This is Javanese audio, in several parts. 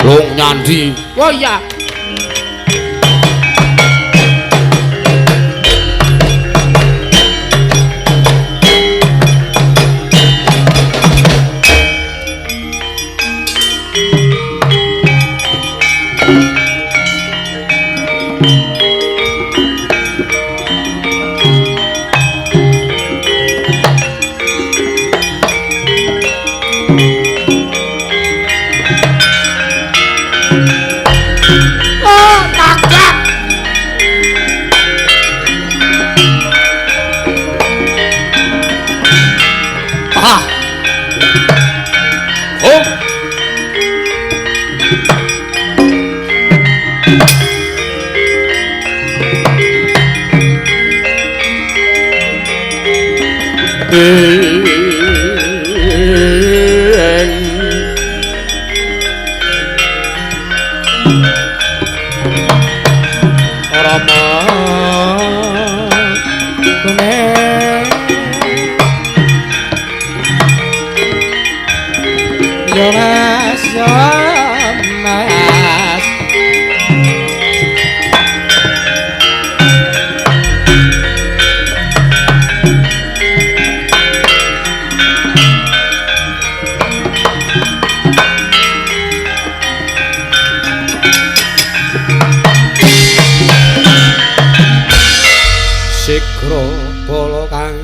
Lung nyandi. Oh iya. Oh, tagak. Ah. Oh. Rama kuning yo mas, yo mas. Sigra bala kang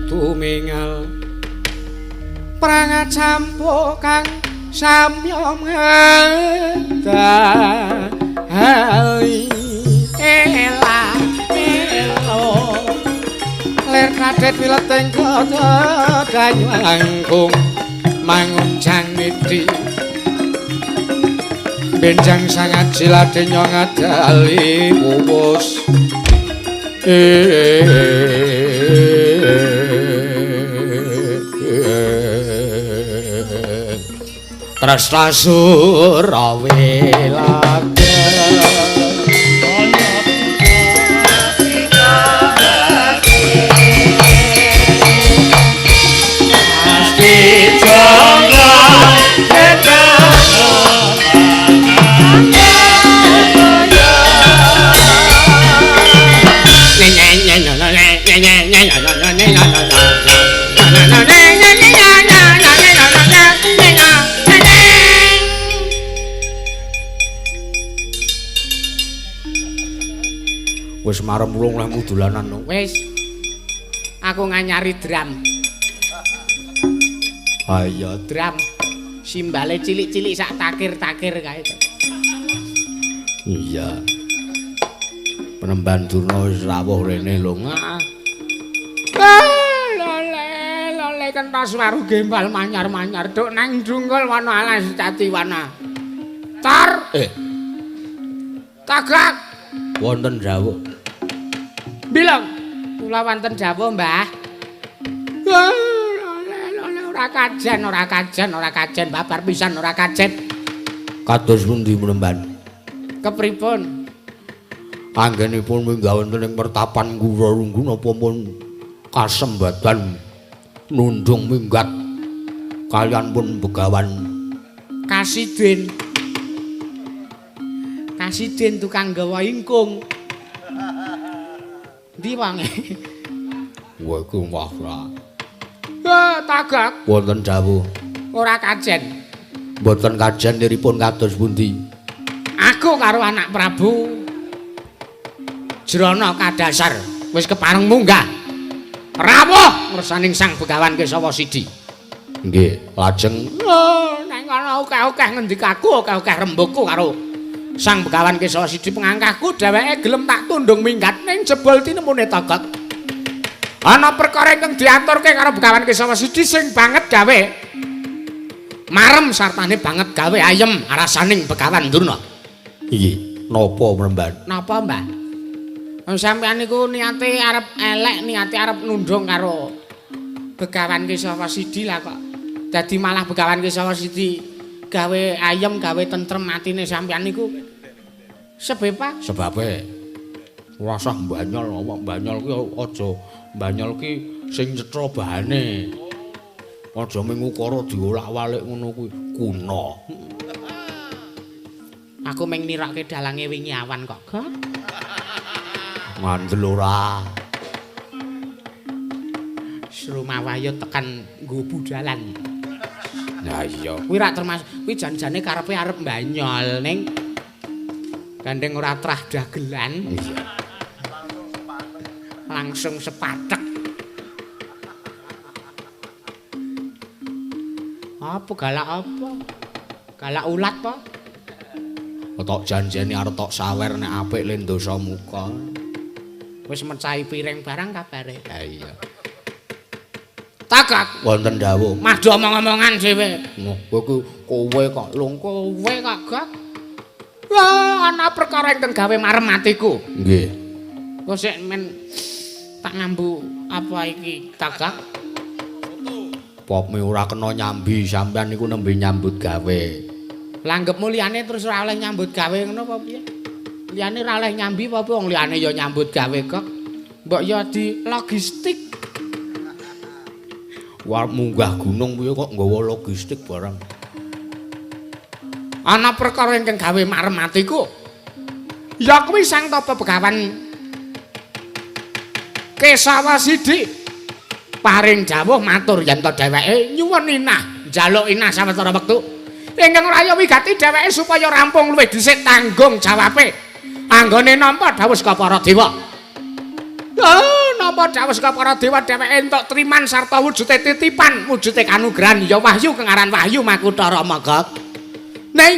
tumingal Prangacampuk kang samya ngedali ela elo lir kadet wileting kota danyu langkung mangunjang niti benjang sangat silade ngadali wuwus. Tresna Surawelaga. Wis marem ulung lehmu dolanan. Wis. Aku nganyari drum. Ayo drum. Simbale cilik-cilik sak takir-takir kae. Iya. Penemban Durna wis rawuh rene lho. Lole, lole kentos waru gembal manyar-manyar duk nang dungkul wana alas catiwana. Tar. Tagak. Wonten dawuh. Bilang, kula wonten dawuh, Mbah. Lole, lole ora kajen, ora kajen, ora kajen, babar pisan ora kajen. Kados pundi Penemban? Kepripun? Anggenipun minggah wonten ing pertapan kula lungguh napa pun kasembadan nundung minggat kalian pun Begawan Kasidin. Kasidin tukang gawa ingkung. Ndi wonge? Wah iku wah ora. Tagak. Wonten dawuh. Ora kajen. Mboten kajen niripun kados pundi? Aku karo anak Prabu Jrana kadasar wis kepareng munggah. Rawuh ngersaning Sang Begawan Kesawa Sidi. Nggih, lajeng nang kono akeh-akeh ngendikaku, akeh-akeh rembugku karo Sang Begawan Kesawa Sidi pengangkahku dheweke gelem tak tundung minggat ning jebul tinemune Tagak. Ana perkara ingkang diaturke karo Begawan Kesawa Sidi sing banget gawe marem sartane banget gawe ayem arasaning Begawan Durna. Nggih, napa Mremban? Napa, Mbah? Wong sampeyan niku niate arep elek, niate arep nundung karo Begawan Kesawa Sidi lah kok. Dadi malah Begawan Kesawa Sidi gawe ayem, gawe tentrem atine sampeyan niku. Sebab Sebabe ora usah mbanyol, awak mbanyol ki aja mbanyol ki sing cetha bahane. Aja mung ukara diolak-walik ngono kuwi kuno. Aku mung nirokke dalange wingi awan kok, Gok. Ngandel ora. Srumawayo tekan nggo budalan. Lah iya. Kuwi rak termasuk kuwi jan-jane karepe arep mbanyol ning gandeng ora trah dagelan. Iya. Langsung sepatek. Apa galak apa? Galak ulat apa? Tok janjene arep tok sawer nek apik le ndosa muka. Wis mecahi piring barang kabare. Ha iya. Tagak wonten dawuh. Mah do omong-omongan dhewe. Ngoh, kowe kowe kok lung kowe kok gak. Wah, ana perkara ingkang gawe marem atiku. Nggih. Kok sik men tak ngambu apa iki tagak? Popme ora kena nyambi, sampean niku nembe nyambut gawe. Langgepmu liyane terus ora oleh nyambut gawe ngono apa piye? Liyane ora oleh nyambi apa wong liyane ya nyambut gawe kok. Mbok ya di logistik. Wah, munggah gunung piye kok nggawa logistik barang. Ana perkara ingkang gawe marem atiku. Ya kuwi Sang Tapa Begawan Kesawa Sidi paring dawuh matur yen to dheweke nyuwun inah, njaluk inah sawetara wektu. Ingkang raya wigati dheweke supaya rampung luwih dhisik tanggung jawabe. Anggone nampa dawuh saka para dewa. Oh, nampa dawuh saka para dewa dheweke entuk triman sarta wujude titipan, wujude kanugrahan ya wahyu kang aran Wahyu Makutha Rama Gok. Ning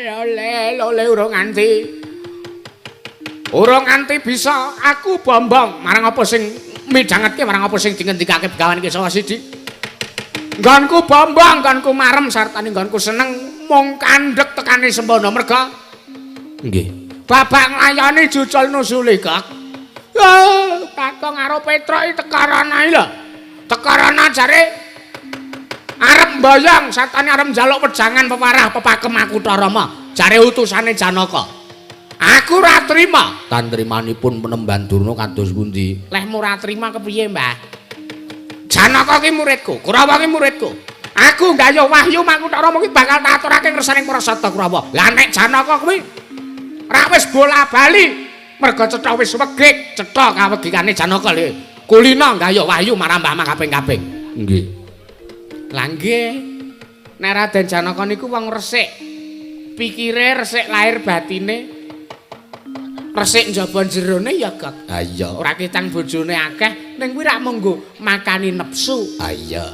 lole lole urung nganti. Urung nganti bisa aku bombong marang apa sing midhangetke marang apa sing dingendikake Begawan Kesawa Sidi. Nggonku bombong, nggonku marem sartane nggonku seneng mung kandhek tekane sembana merga. Nggih. Babak nglayani jujul nusuli, Gok. Oh, Kakung karo Petruk iki tekarana iki lho. Tekarana jare arep mboyong sartane arep njaluk wejangan peparah pepakem Makutha Rama. Jare utusane Janaka. Aku ora trima. Tantrimanipun Penemban Durna kados pundi? Lehmu ora trima kepiye, Mbah? Janaka ki muridku, Kurawa ki muridku. Aku nggayuh wahyu Makutha Rama ki bakal tak aturake ngersaning para sata Kurawa. Lah nek Janaka kuwi ra wis bola-bali, merga cetha wis wegik, cetha kawegikane Janaka lho. Kulina nggayuh wahyu marang Mbah kaping-kaping. Nggih. Lah nggih. Nek Raden Janaka niku wong resik. Pikire resik lahir batine. Resik njaba jerone ya, Gok. Ha iya. Ora ketang bojone akeh, ning kuwi rak monggo makani nepsu. Ha iya.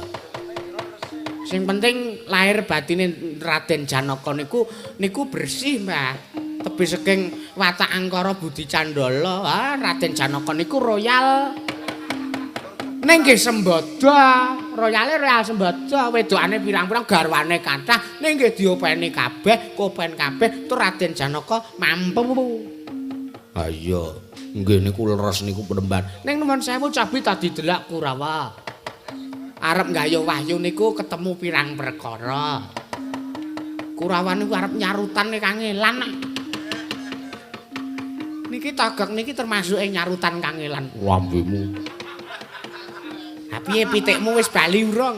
Sing penting lahir batine Raden Janaka niku niku bersih, Mbah. Tebih saking watak angkara budi candala. Ah, Raden Janaka niku royal. Ning nggih sembada, royale royal sembada, wedokane pirang-pirang garwane kathah, ning nggih diopeni kabeh, kopen kabeh, tur Raden Janaka mampu. Ha iya, nggih niku leres niku Penemban. Ning nuwun sewu cabi tadi delak Kurawa. Arep nggayuh wahyu niku ketemu pirang perkara. Kurawa niku arep nyarutan kangelan. Niki tagak niki termasuk ing nyarutan kangelan. Lambemu. Ha piye pitikmu wis bali urung?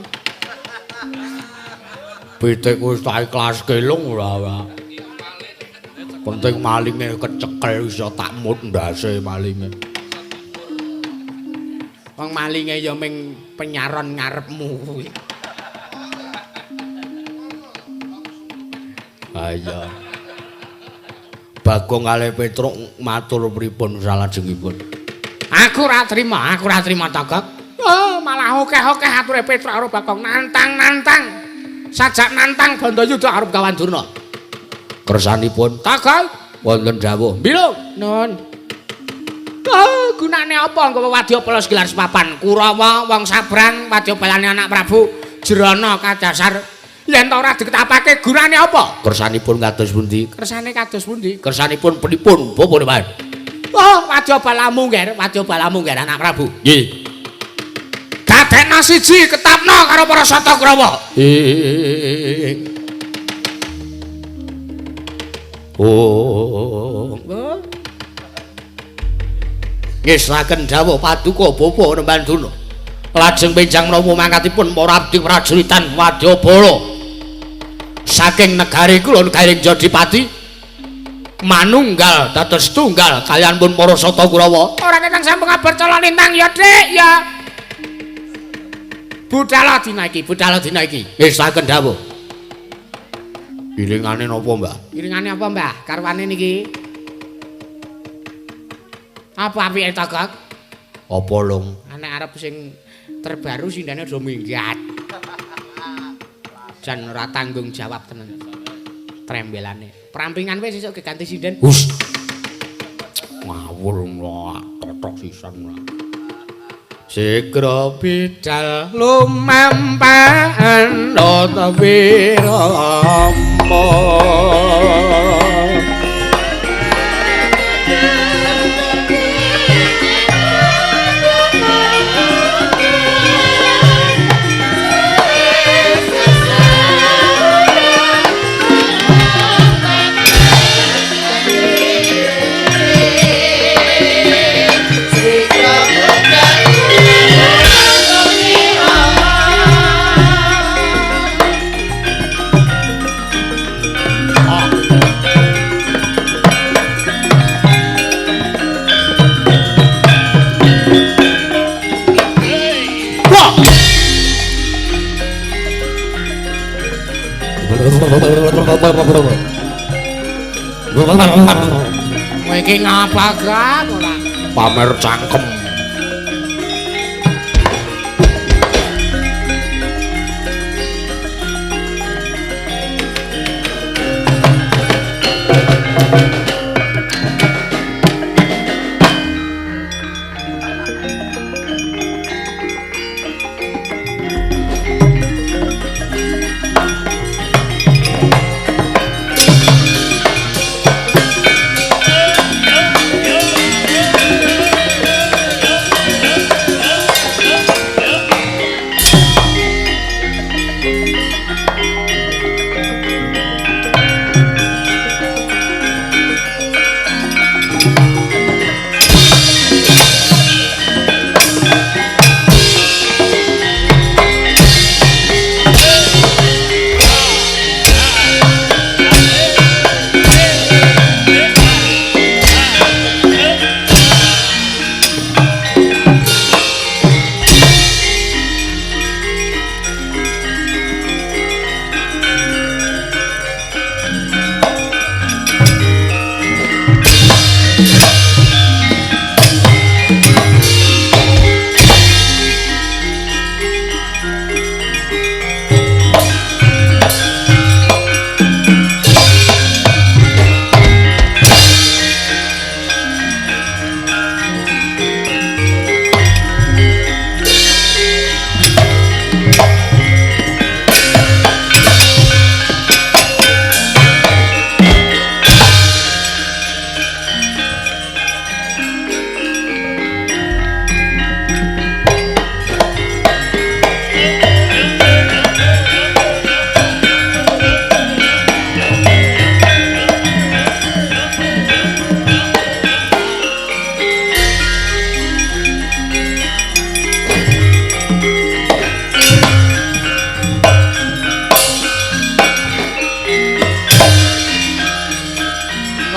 Pitikku wis tak ikhlas kelung ora ora. Penting malinge kecekel iso tak mut ndase malinge. Wong malinge ya ming penyaron ngarepmu kuwi. Ha iya. Bagong kalih Petruk matur pripun salajengipun? Aku ora trima, aku ora trima Togok. Oh, malah akeh-akeh ature Petruk karo Bagong nantang-nantang. Sajak nantang Bandayuda karo Begawan Durna. Kersanipun Togok wonten dawuh. Bilung, nun. Oh, gunane apa nggawa wadyabala segelar sepapan? Kurawa wong sabrang wadyabalane anak Prabu Jrana kadasar. Yen ta ora diketapake gunane apa? Kersanipun kados pundi? Kersane kados pundi? Kersanipun pripun, Bapak? Oh, wadyabalamu, Nger, wadyabalamu, Nger anak Prabu. Nggih. Kena siji ketapno karo para Sata Kurawa. Oh. Ngesaken dawuh paduka Bapa Nembanduna. Lajeng benjang menapa mangkatipun para abdi prajuritan wadyabala saking negari kulon Garing Jodipati manunggal dados tunggal kaliyan pun para Sata Kurawa. Ora ketang sampun kabar cala lintang ya, Dik, ya. Budhala dina iki, budhala dina iki. Ngesaken dawuh. Iringane napa, Mbah? Iringane apa, Mbah? Karwane niki. Apa apike ta, Kak? Apa, Lung? Nek arep sing terbaru sindane aja minggat. Jan ora tanggung jawab tenan. Trembelane. Prampingan wis esuk geganti sinden. Hus. Ngawur totok sisan. Sigra bidal lumampahan wirama. Kowe iki ngapa gak ora? Pamer cangkem.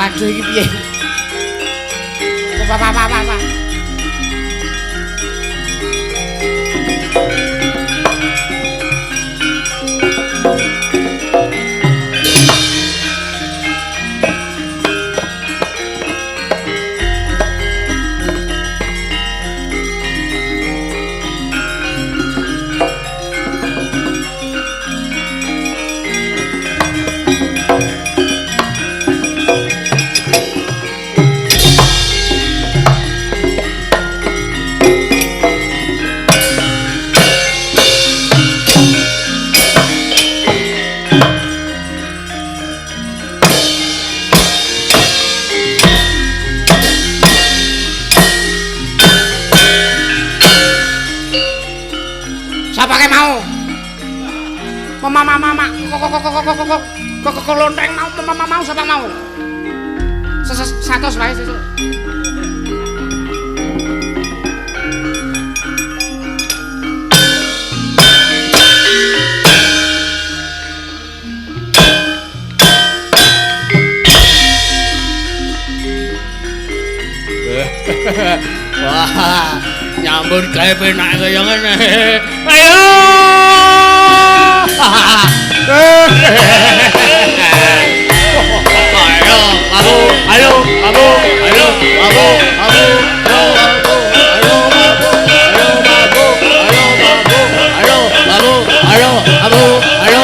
Waduh iki piye? Apa. mama kok kok lonteng mau sapa mau. 100 wae sesuk. Wah, nyambut gawe penak kaya ngene. Ayo. Ayo, ayo, ayo, ayo, ayo, ayo, ayo, ayo, ayo, ayo, ayo, ayo.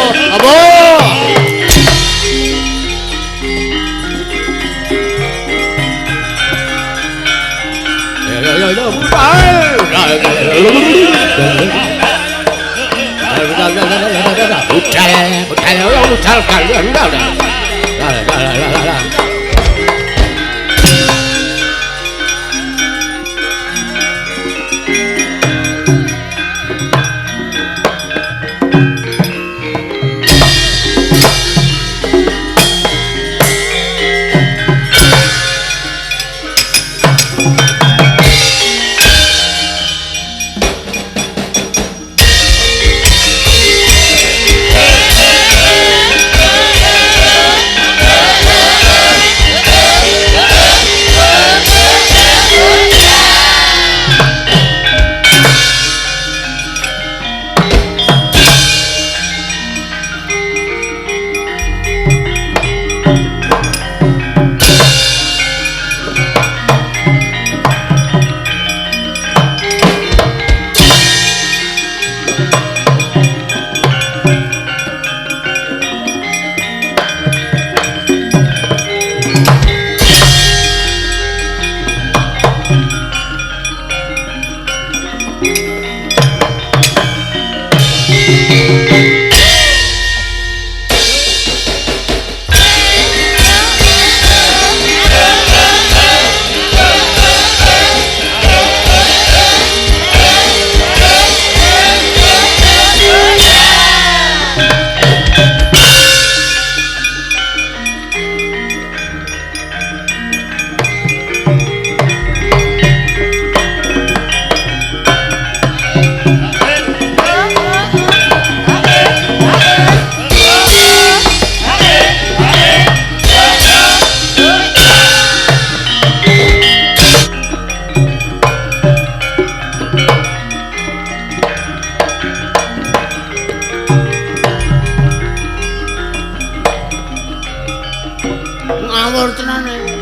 Ngawur tenan iki.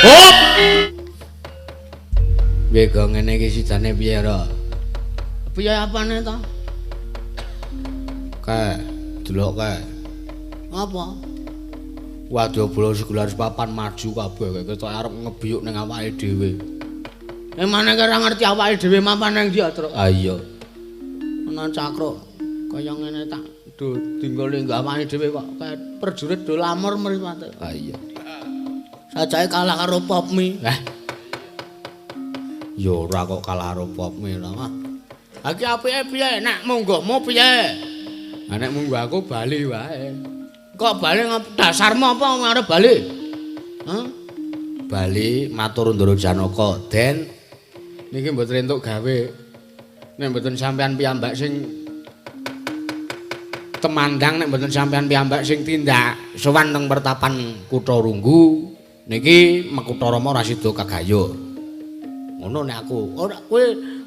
Hop. Piye kok ngene iki sidane piye ora? Piye apane to? Kae, delok kae. Apa? Waduh bolo segular papan maju kabeh ketok arep ngebiyuk ning awake dhewe. Emane ora ngerti awake dhewe mapan nang ndi, Truk? Ha iya. Ana cakruk kaya ngene tak do dinggone nggo awake dhewe kok kaya prajurit do lamur mripate. Ha iya. Sajake kalah karo Popmi. Heh. Ya ora kok kalah karo Popmi lho, Mas. Ha iki apike piye? Nek mungguhmu piye? Ha nek munggah aku bali wae. Kok bali dasarmu apa arep bali? Hah? Bali matur Ndara Janaka, Den. Niki mboten entuk gawe. Nek mboten sampean piyambak sing temandang, nek mboten sampean piyambak sing tindak sowan teng pertapan Kutha Runggu, niki Makutha Rama ora sida kagayuh. Ngono nek aku. Ora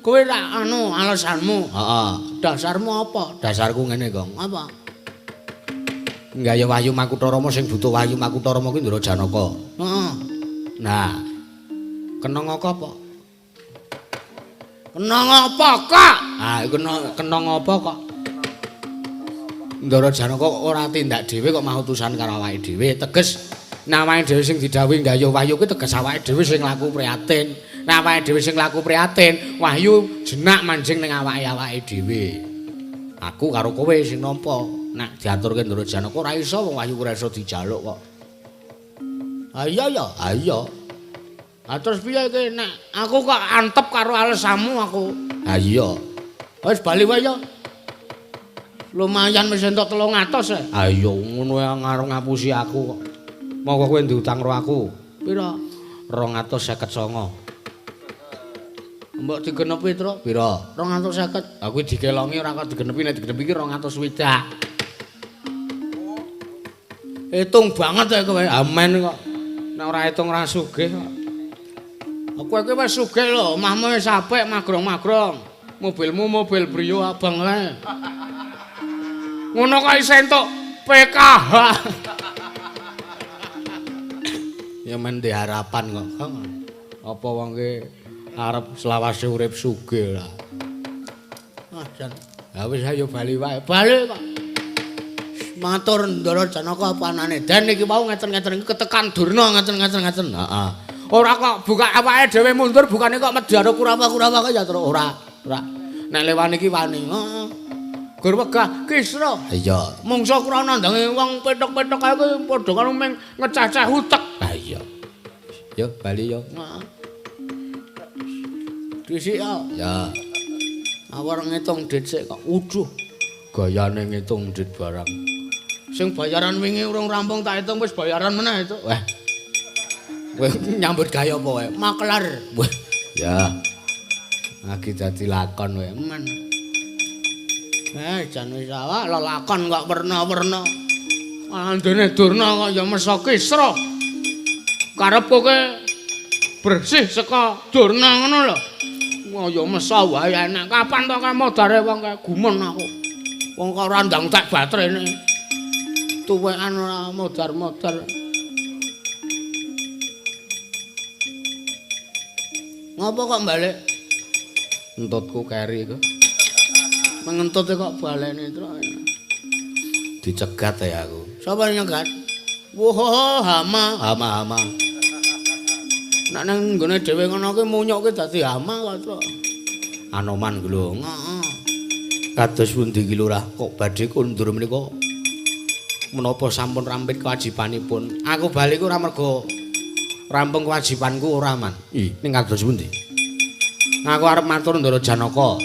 kowe ra anu alasanmu. Heeh. Dasarmu apa? Dasarku ngene, Gong. Apa? Nggaya Wahyu Makutha Rama sing butuh Wahyu Makutha Rama kuwi Ndara Janaka. Heeh. Nah. Kena ngoko apa? Kena ngapa kok? Ah, kena ngapa kok? Ndara Janaka ora tindak dhewe kok mau utusan karo awake dhewe. Teges nek awake dhewe sing didhawuhi nggayuh wahyu kuwi teges awake dhewe sing laku prihatin. Nek awake dhewe sing laku prihatin, wahyu jenak manjing ning awake-awake dhewe. Aku karo kowe sing nampa. Nek diaturke Ndara Janaka ora iso wong wahyu ora iso dijaluk kok. Ha iya ya, ha iya. Ha terus piye iki nek aku kok antep karo alesanmu aku. Ha iya. Wis bali wae ya. Lumayan wis entuk 300 e. Ha iya ngono ya ngarep ngapusi aku kok. Monggo kowe ndutang karo aku. Pira? 259. Mbok digenepi, Truk. Pira? 250. Aku dikelongi ora kok digenepi, nek digenepi iki 260. Hitung banget ya kowe. Amen kok. Nek ora hitung ora sugih kok. Kowe iki wis sugih lho, omahmu wis apik, magrong-magrong. Mobilmu mobil Brio abang le. Ngono kok isih entuk PKH. Ya men harapan kok. Apa wong ki arep selawase urip sugih lah. Ah jan. Ha wis ayo bali wae. Bali kok. Matur Ndara Janaka apa anane? Den iki mau ngeten-ngeten iki ketekan Durna ngeten-ngeten. Heeh. Ora kok buka awake dhewe mundur bukane kok medharo Kurawa-kurawa kaya terus ora. Ora. Nek lewan iki wani. Heeh. Gur wegah Kisra. Iya. Mungsa Kurawa nandange wong petok-petok kae kuwi padha karo meng ngecacah utek. Ha iya. Yo bali yo. Heeh. Dhisik ya. Ya. Awar ngitung dit sik kok. Uduh. Gayane ngitung dit barang. Sing bayaran wingi urung rampung tak hitung wis bayaran meneh itu. Wah. Kowe nyambut gawe apa wae? Makelar. Wah. Ya. Lagi dadi lakon wae. Men. Jan wis awak lelakon kok werna-werna. Andene Durna kok ya mesa Kisra. Karepku ke bersih saka Durna ngono lho. Wah ya mesa wae enak. Kapan to kae modare wong kae gumun aku. Wong kok ora ndang tek baterene. Tuwekan ora modar-modar. Ngopo kok balik? Entutku keri kok. Mengentute kok baleni truk. Dicegat ya aku. Sapa nyegat? Wah, hama, hama, hama. Nek nang nggone dhewe ngono kuwi munyuk kuwi dadi hama kok, Truk. Anoman lho. Heeh. Kados pundi ki Lurah kok badhe kondur menika? Menapa sampun rampit kewajibanipun? Aku bali ku ora mergo rampung kewajibanku ora, Man. Ih, ning kados pundi? Aku arep matur Ndara Janaka.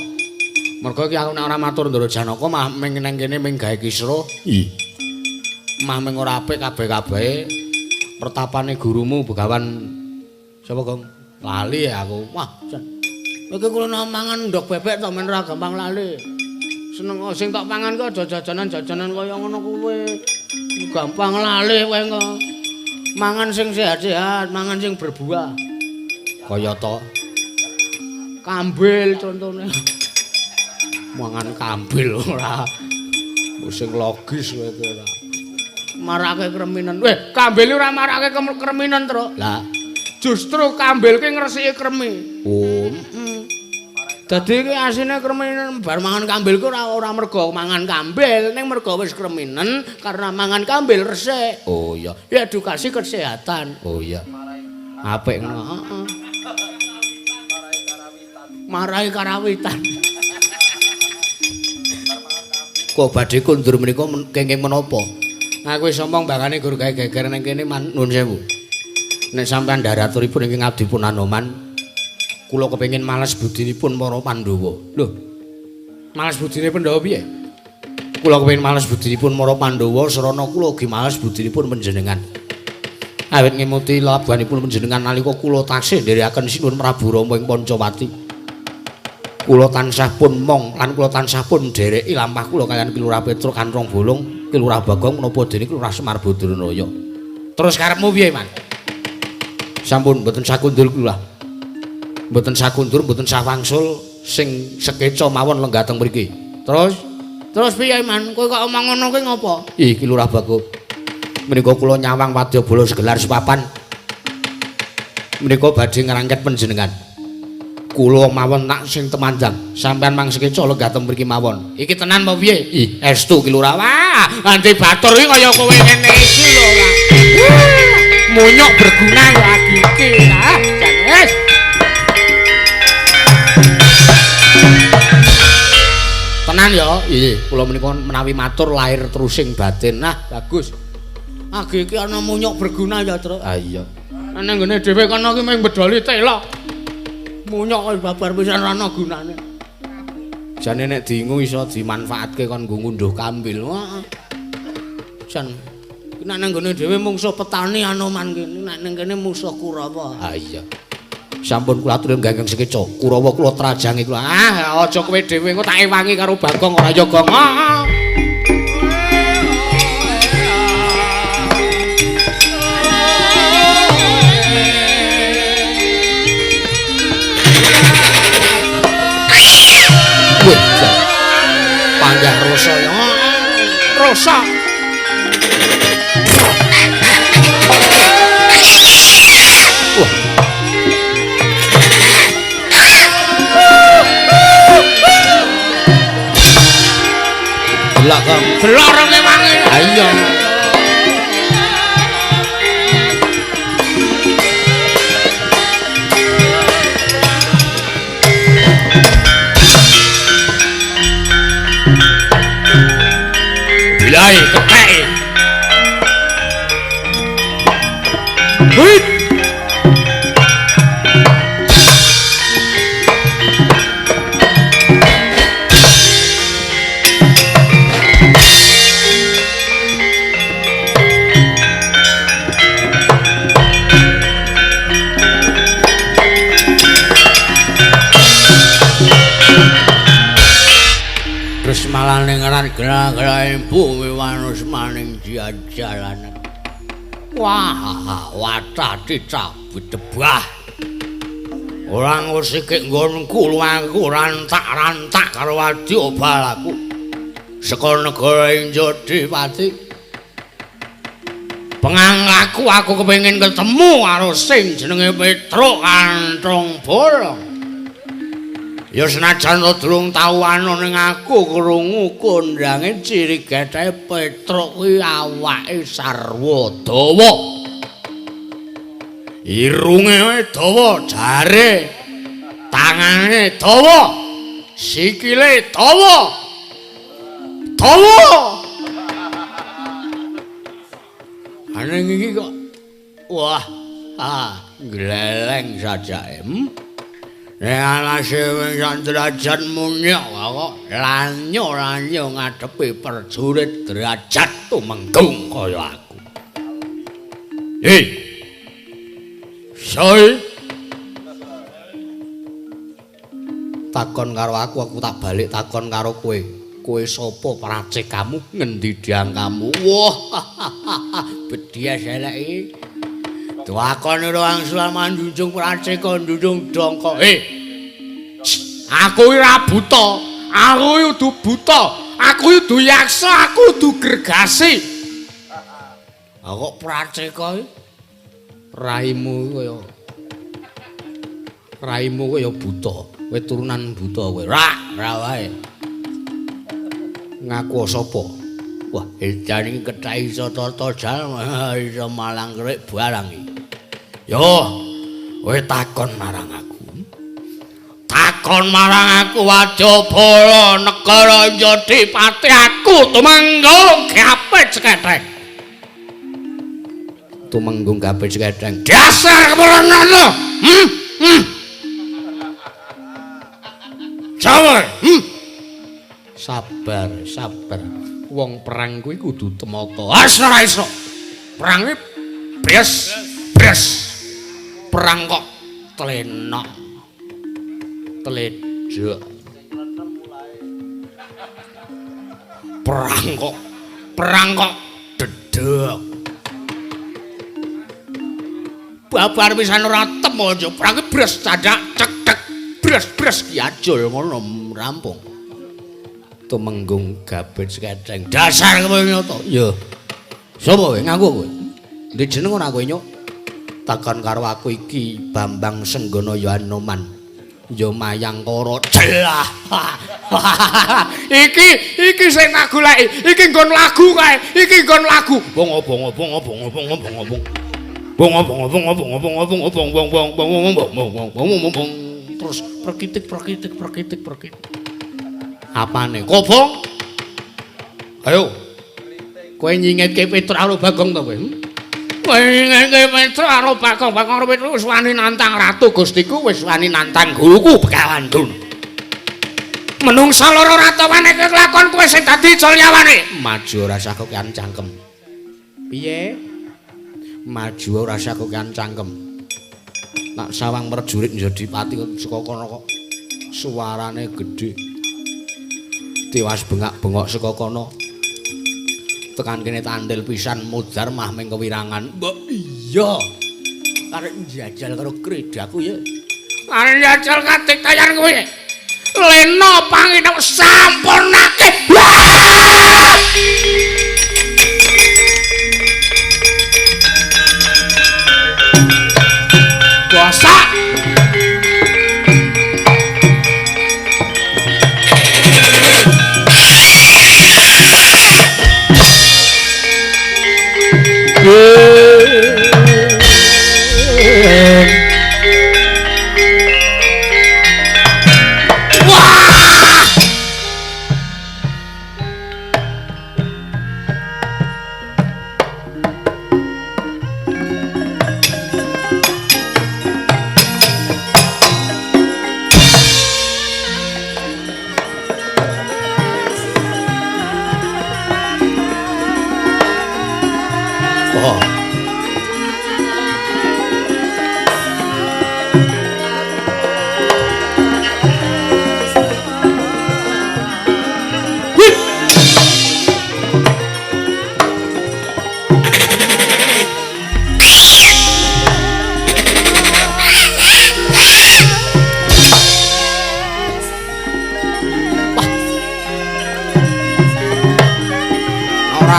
Mergo iki aku nek ora matur Ndara Janaka mah ming nang kene ming gawe kisruh. Ih. Mah ming ora apik kabeh-kabehe. Pertapane gurumu Begawan sapa, Gong? Lali ya aku. Wah, jan. Iki kula mangan ndok bebek to men ora gampang lali. Seneng sing tak pangan kok aja jajanan-jajanan kaya ngono kuwi. Gampang lali kowe engko. Mangan sing sehat-sehat, mangan sing berbuah. Kaya to kambil contone. Mangan kambil ora. Sing logis kowe ora. Marake kreminen. Weh, kambil ora marake kreminen, Truk. Lah, justru kambil ki ngresiki kremi. Oh, Dadi iki asine kreminen bar mangan kambil ku ora mergo mangan kambil, ning mergo wis kreminen karena mangan kambil resik. Oh iya. Ya edukasi kesehatan. Oh iya. Apik ngono. Heeh. Marai karawitan. Kok badhe kondur menika kenging menapa? Aku wis omong bakane gur gawe geger ning kene nuwun sewu. Nek sampean ndaraturipun ingkang abdi pun Anoman, kula kepengin males budinipun para Pandhawa. Lho. Males budine Pandhawa piye? Kula kepengin males budinipun para Pandhawa sarana kula ugi males budinipun panjenengan. Awit ngemuti labuhanipun panjenengan nalika kula taksih nderekaken Sinuwun Prabu Rama ing Pancawati. Kula tansah pun mong lan kula tansah pun ndereki lampah kula kaliyan Ki Lurah Petruk Kantrong Bolong, Ki Lurah Bagong menapa dene Ki Lurah Semar Badranaya. Terus karepmu piye, Man? Sampun mboten sakundur kula. Mboten sakundur, mboten sawangsul sing sekeca mawon lenggah teng mriki. Terus piye, Man? Kowe kok omong ngono kuwi ngopo? Ih, Ki Lurah Bagong. Menika kula nyawang wadyabala segelar sepapan. Menika badhe ngrangket panjenengan. Kula mawon tak sing temanjang. Sampeyan mang sekeca lenggah teng mriki mawon. Iki tenan apa piye? Ih, estu Ki Lurah. Wah, nganti batur iki kaya kowe ngene iki lho ora. Munyuk berguna ya lagi iki. Ah, jan wis. Tenan ya? Iya, kula menika menawi matur lahir terusing batin. Nah, bagus. Agi iki ana munyuk berguna ya, Truk. Ah iya. Nang nggone dhewe kono ki mung bedoli tela. Munyok babar pisan ora ana gunane. Jane nek diingu iso dimanfaatke kon nggo ngunduh kambil. Wah. Jan nek nang nggone dhewe mungsuh petani Anoman kene, nek nang kene musuh Kurawa. Ha iya. Sampun kula aturi Ganggeng Sekeca. Kurawa kula trajangi kula. Ah, aja kowe dhewe engko tak ewangi karo Bagong ora ya Gong. Ah. Wih, panggah rasa ya. Rasa. Wah. Delok kok. Delok rong ewangi. Ha iya. Bilai kethek. Huit. Terus malah ning gerak-gerake bumi wanusmaning jalanan. Wah, watah dicabut debah. Ora ngusike nggonku luwangku rantak-rantak karo wadya balaku. Saka negara Injodipati. Penganglaku aku kepengin ketemu karo sing jenenge Petruk Kanthong Bolong. Ya senajan to durung tau ana ning aku krungu kondange ciri gethe Petruk kuwi awake sarwa dawa. Irunge dawa, jare tangane dawa, sikile dawa. Dawa. Aneng iki kok wah, ah, gleleng sajake. Nek alase wing sak derajat munyok kok lanyo-lanyo ngadepi prajurit derajat tumenggung kaya aku. Hei. Soi. Takon karo aku, aku tak balik takon karo kowe. Kowe sapa pracekamu, ngendi diangkamu? Wah, bedias elek iki. Dwakone wangsul manjunjung praceka njunjung dongko. Hei. Aku iki ora buta. Aku iki udu buta. Aku iki udu yaksa, aku udu gergasi. Ha kok praceka iki? Raimu kaya raimu kaya buta. Kowe turunan buta kowe. Ra, ra wae. Ngaku sapa? Wah, edan iki kethek iso tata jalma, iso malang kerik barang iki. Yo, kowe takon marang aku. Takon marang aku Wadyabala negara Yodipati aku tumenggung gapit seketheng. Tumenggung gapit seketheng. Dasar kemerenana. Jawa. Sabar, sabar. Wong perang kuwi kudu temata. Ah, ora iso. Perang kuwi bres, bres. Perang kok tlenok. Tledhok. Perang kok dedek. Babar pisan ora temu aja. Perang kuwi bres candak cek cek bres bres ki ajul ngono rampung. Tumenggung gabet seketheng. Dasar kowe nyata. Ya. Sapa kowe? Ngaku kowe. Ndi jeneng ora kowe nyuk? Takon karo aku iki Bambang Senggono ya Anoman. Ya Mayangkara. Jelah. Iki sing tak goleki. Iki nggon lagu kae. Iki nggon lagu. Bong bong bong bong bong bong bong. Bong bong bong bong bong bong bong bong bong bong bong bong bong bong. Terus perkitik perkitik perkitik perkitik. Apane? Kobong? Ayo. Kowe nyingetke Petruk karo Bagong to kowe? Kowe ngene Petruk karo Bagong-Bagong Petruk wis wani nantang ratu Gustiku, wis wani nantang guruku Begawan Durna. Menungsa loro ratawane kelakon kowe sing dadi icol nyawane. Maju ora usah kokean cangkem. Piye? Maju ora usah kokean cangkem. Tak sawang prajurit njadi pati saka kono kok suarane gedhe. Tiwas bengak-bengok saka kono. Tekan kene tandel pisan mudhar mah ming kewirangan. Mbok iya. Arek njajal karo kredaku ya. Arek njajal katiktayan kowe. Lena panginep sampurnake. Bosak.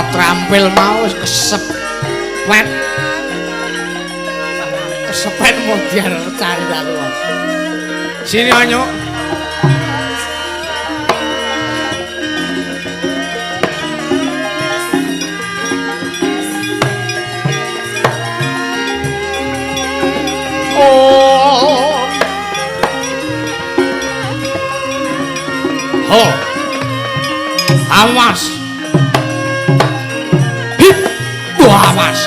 Trampil mau kesepet. Kesepet modern cari aku. Sini anyo. Oh. Ho. Awas. Awas.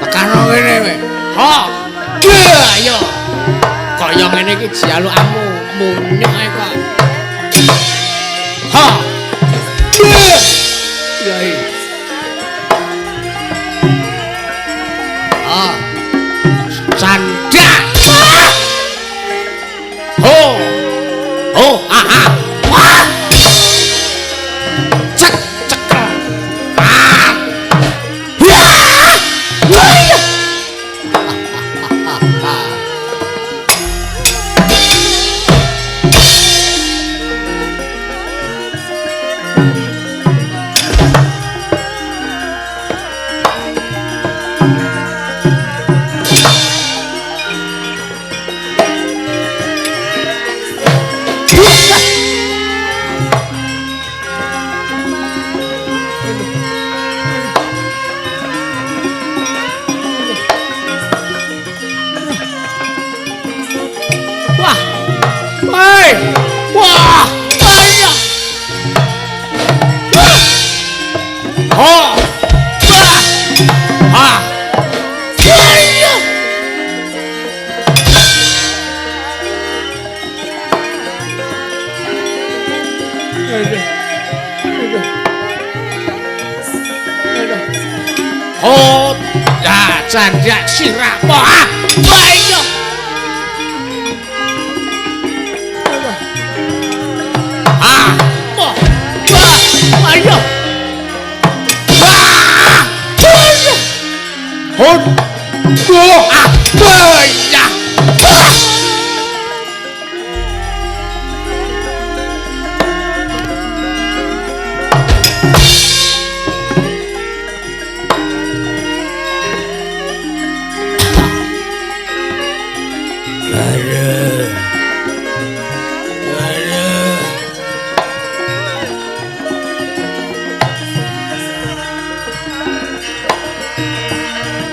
Tekan ngene kowe. Ha. Ayo. Kaya ngene iki jalukmu munyuk ae kok. Ha. Yai. Ha. Candak. Ho. Ho, aha. Wah. Cek cekel. Ah. Wah. Wah. Wah, ayo. Ho. Wah. Ha. Ayo. Ho, ya candak sirah. Wah. Ayo. Ayo. Wah. Hon. Wah. Ya.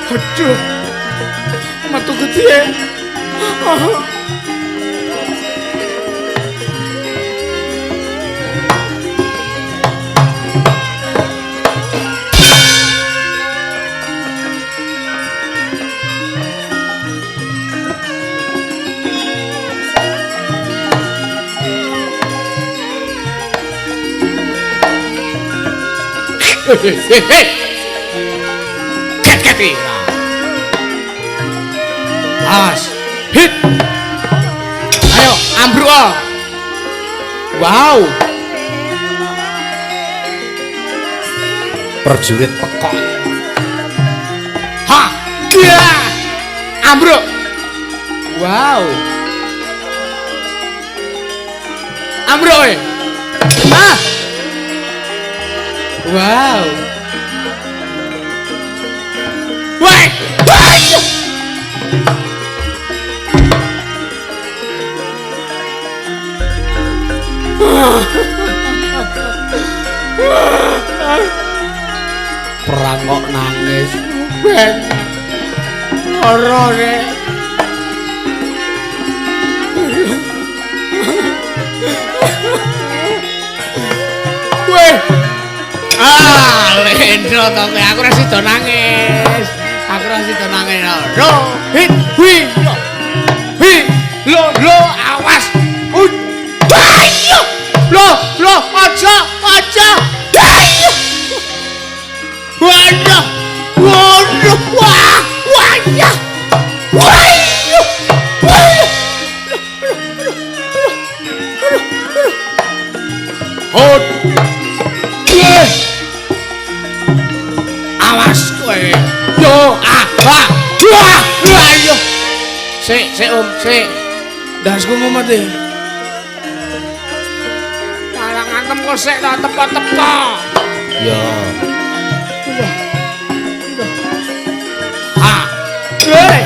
Aduh, metu gede. Hei. Ket-keti. Awas. Hit. Ayo, ambruk. Wow. Prajurit pekok. Ha. Ya. Ambruk. Wow. Ambruk. Ah. Wow. Woi. Woi. Perang kok nangis. Ben. Ora rek. Weh. Ah, lendro to kowe aku ora sida nangis. Aku ora sida nangis. Ro, hit, wi, lo. Hi, lo, lo, awas. Ayo. Lo, lo, aja, aja. Ayo. Waduh. Waduh, wah, wah, ya. Wah. Hot. Awas kowe. Yo, ah, wah, wah, ayo. Sik, sik Om, sik. Ndasku mumet iki. Kalang antem kok sik ta tepo-tepo. Ya. Ha. Hei.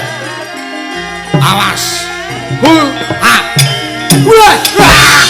Awas. Hu, ha. Wah, wah.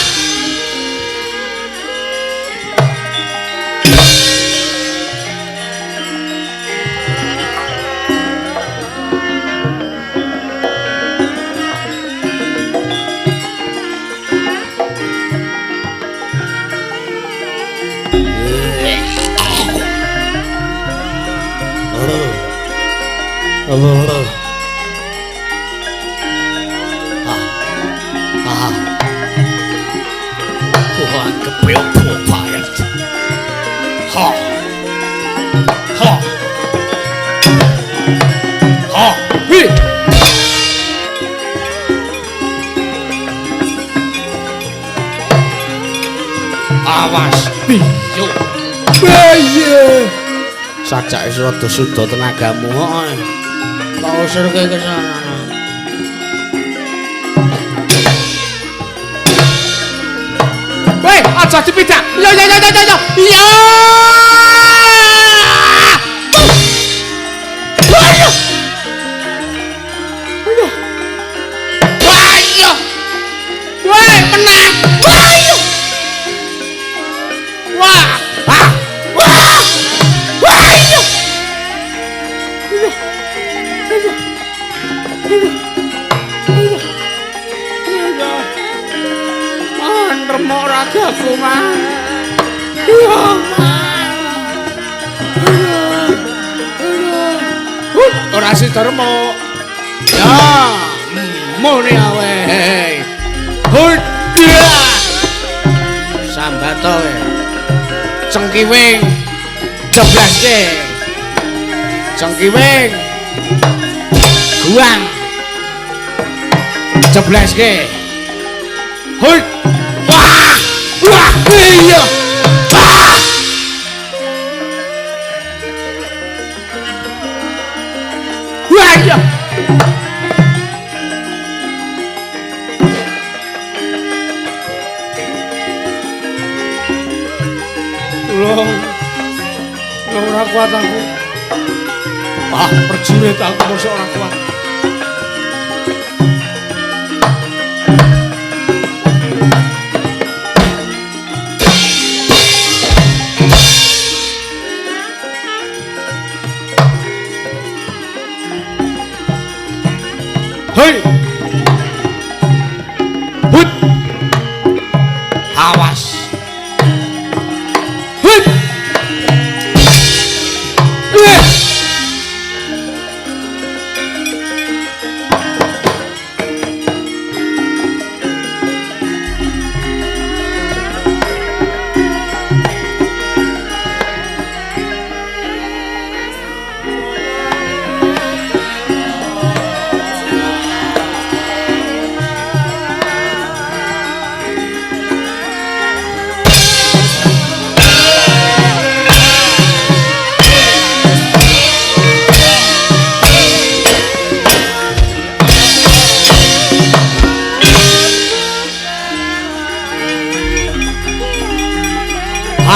Sajake rada suda tenagamu kok. Tak usirke kesana. Weh, aja dipidak. Yo yo yo yo yo. Iya. Ayo. Ayo. Weh, menang. Ayo. Wah. Ah. Wah. Ayo. Man remuk ragaku man. Ya man. Ora sida remuk. Ya, muni awe. Hut. Sambato. Cengkiwing. Jeblaske. Cengkiwing. Guang. Jeblaske. Hut. Wah. Wah, iya. Wah. Wah, iya. Loh. Ora kuat aku. Ah, prajurit aku mosok ora kuat. Hei. Hut. Awas. Hut.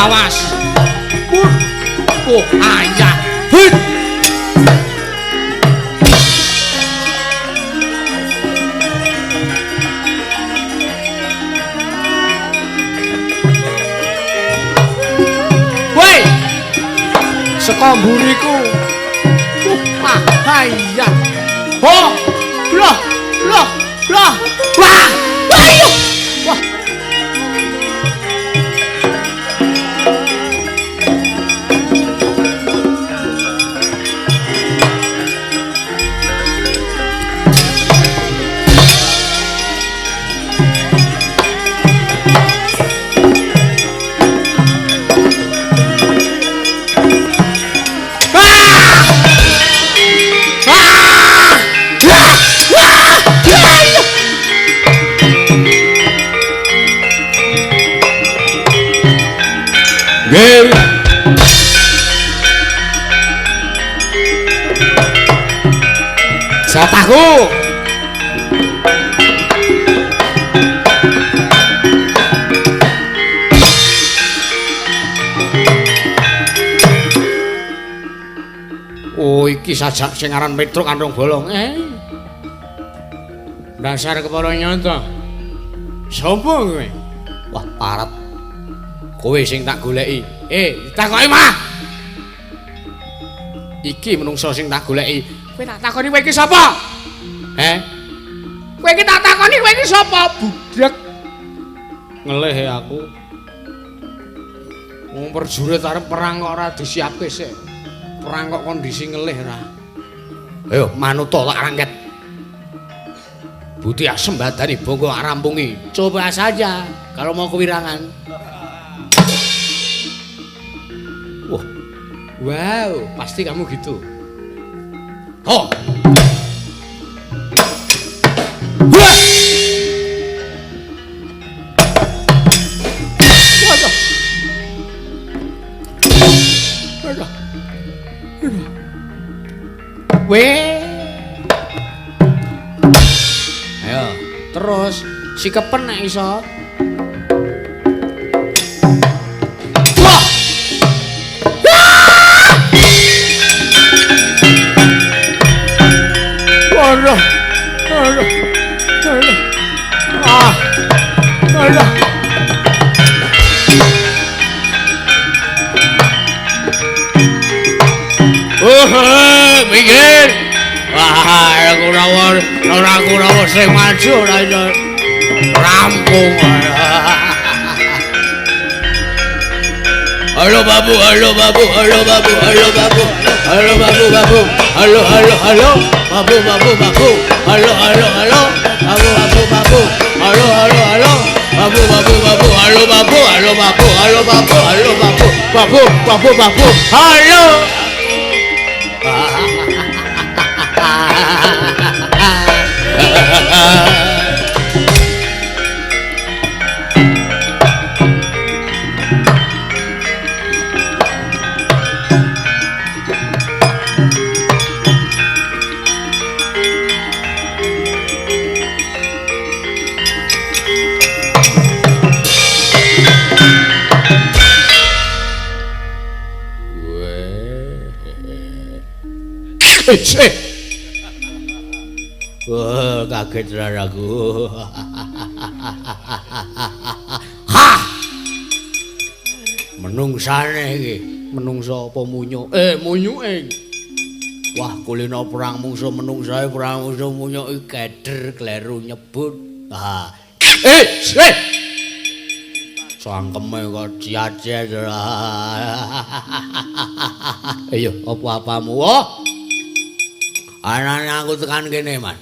Awas. Oh, ayah. Hut. Woi. Saka mburiku. Ayah. Oh. Loh, loh, loh. Wah. Ayo. Wah. Nggih. Jatahku. Oh, iki sajak sing aran Petruk Kandung Bolong. Dasar kepara nyata. Sopo kowe? Wah, parat. Kowe sing tak goleki. Takoki mah. Iki menungso sing tak goleki. Kowe tak takoni kowe iki sapa? Kowe iki tak takoni kowe iki sapa? Budhek. Ngelih aku. Wong prajurit arep perang kok ora disiapke sik. Perang kok kondisi ngelih ora. Ayo manuta tak rangket. Buti asem badani bongko rampungi. Coba saja kalau mau kewirangan. Wah. Wow, pasti kamu gitu. Oh. Wah. Waduh. Waduh. Weh. Ayo, terus sikepen nek iso. Wah. Waduh. Waduh. Waduh. Ah. Waduh. Oh, minggir. Wah, aku ora Kurawa sing maju ora iso rampung. Halo babu, halo babu, halo babu, halo babu, halo babu babu, halo halo halo, babu babu babu, halo halo halo, babu babu babu, halo halo halo, babu babu babu, halo babu, halo babu, halo babu, halo babu, babu babu babu, halo. Wah, kaget aku. Ha! Menungsane iki, menungsa apa munyuk? Munyuke. Wah, kulino perang mungsuh menungsae perang mungsuh munyuk iki keder kleru nyebut. Ha. Cangkeme kok ciat-ciat. Ayo, apa-apamu? Oh. Anane aku tekan kene, Man.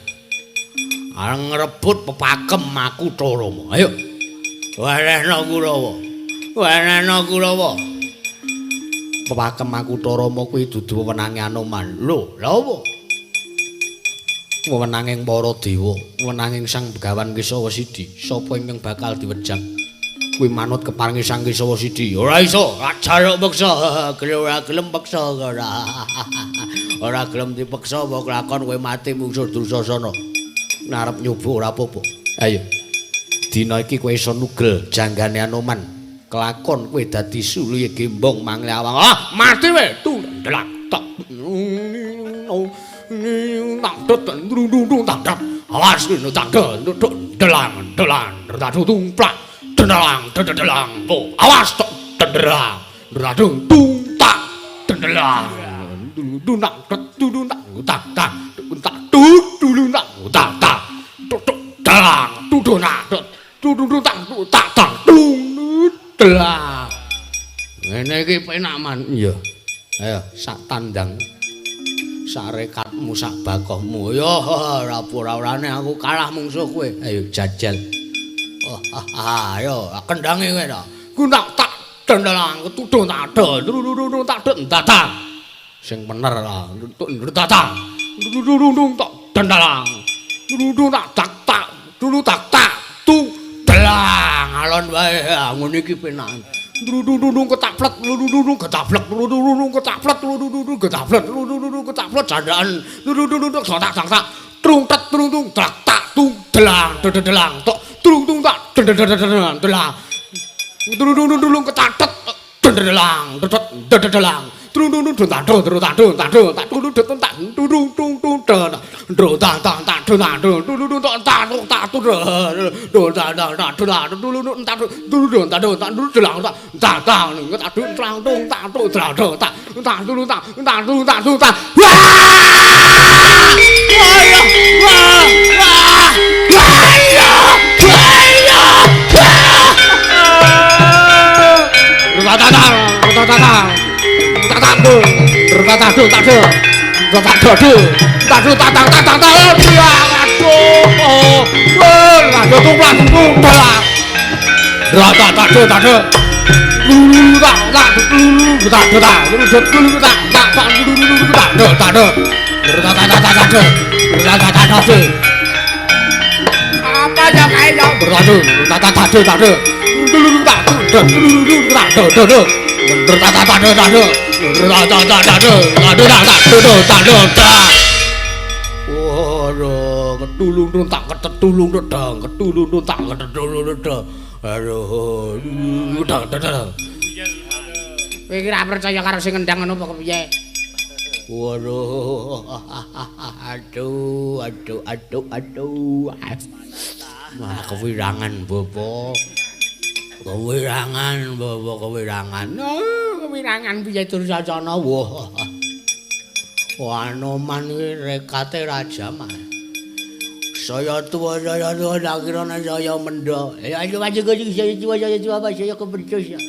Arep ngrebut pepakem Makutha Rama. Ayo. Wenehno Kurawa. Wenehno Kurawa. Pepakem Makutha Rama kuwi dudu wewenange Anoman. Lho, lha opo? Wewenange para dewa, wewenange Sang Begawan Kesawa Sidi. Sapa ingkang bakal diwejang? Kuwi manut keparinge Sang Kesawa Sidi. Ora iso, ora jaluk peksa. Ora gelem peksa ora. Ora gelem dipeksa apa kelakon kowe mati mungsuh Dursasana. Arep nyoba ora apa-apa. Ayo. Dina iki kowe iso nugel janggane Anoman. Kelakon kowe dadi suluhe gembong manglawang. Ah, mati kowe. Tundelak tok. Tak tet ndrundung tak tak. Awas tak delang delang tak tumplak. Delang delang. Awas tok delang. Radung tung tak delang. Dung tak tung tak tak tak tak tung tak tak tak tuk delang tung tak tung tak tak tak tung delang. Ngene iki penak man. Iya. Ayo sak tandang. Sarekatmu sak bakohmu. Yo ora ora-orane aku kalah mungsuh kowe. Ayo jajal. Oh, ayo kendange kowe ta. Ku tak tak dendelang ketudung tak dul tak tak. Sing bener lah. Tak tak. Dung tak dendelang. Dung tak tak tak. Dulu tak tak tu delang alon wae ngono iki penak. Dung ketaplet dung ketaplet dung ketaplet dung ketaplet dung ketaplet jandaan dung tak tak tak trung tet trung tung tak tak tung delang delang tok trung tung tak delang delang dung dung ketatet delang delang trung dung dung tak dung tak dung tak dung tak dung dung tak dung dung dung dung tak tak tak dung tak dung dung tak tak tak dung dung tak tak tak dung dung tak dung dung tak dung tak dung delang tak tak tak tak dung trang dung tak dung trang dung tak tak dung tak tak dung tak dung tak. Wah wah wah wah tak tak tak tak Kowe iki ora percaya karo sing ngendang ngono apa kepiye? Waduh, aduh, aduh, aduh, aduh. Wah, kewirangan bapak. Kewirangan bapak, kewirangan. Oh, kewirangan piye Dursasana? Wah. Anoman iki rekate raja mah. Saya tuwa, tak kira saya mendha. Ya ayo maju saya tuwa, saya tuwa, saya keberdus ya.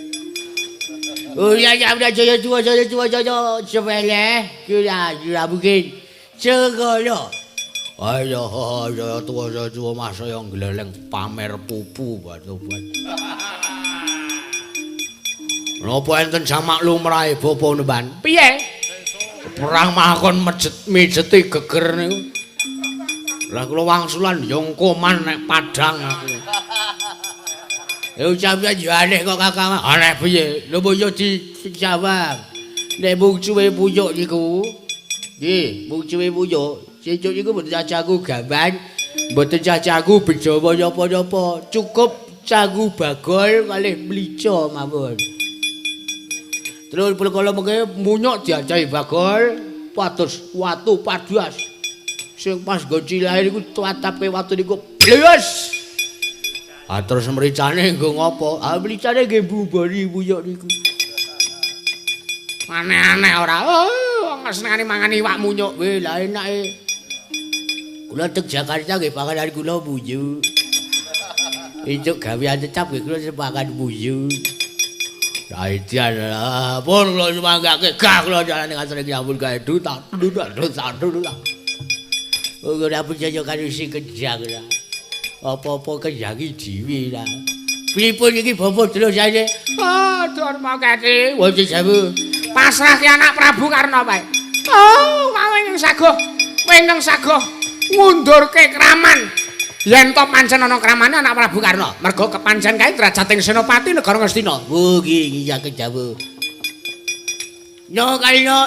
Oh ya ya saya tuwa, saya tuwa, saya sepele, kira kira mungkin. Segala. Ayo saya tuwa, mas saya gleleng pamer pupu batu batu. Napa enten jamak lumrahe bapa nemban? Piye? Perang makon mijeti geger niku. Lah kula wangsulan yongkoman nek padang aku. Ya ucapnya yo aneh kok Kakang. Aneh piye? Lho mbok yo dijawab. Nek mungsuhe puyuk niku. Nggih, mungsuhe puyuk. Sesuk niku mboten cacaku gawan, mboten cacaku bejawa napa-napa. Cukup caku bagol kalih mlica mawon. Terus perkara mengke munyuk diajahi bagol, pados watu padas. Sing pas nggo cilahe niku tatapke watu niku blyos. Ah terus mricane nggo ngopo? Ah mricane nggih mbubari puyuk niku. Aneh-aneh ora. Oh, wong senengane mangan iwak munyuk. Weh, lah enake. Kula teng Jakarta nggih panganan kula puyuh. Entuk gawean tetap nggih kula pangan puyuh. Raidian lah, pun kula sumanggake gah kula jalane ngasreng ampun gawe duta duta duta duta. Ora percaya karo sing kejang lah. Apa-apa kejangi dhewe lah. Pripun iki bapa terusane? Oh, Darma Keti. Wonten sewu. Pasrahke anak Prabu Karna wae. Oh, wong saguh, wong saguh ngundurke kraman. Yen to pancen ana kramane anak Prabu Karna, mergo kepancen kae drajating senopati negara Ngastina. Oh, nggih, nggih kejawab. No kalino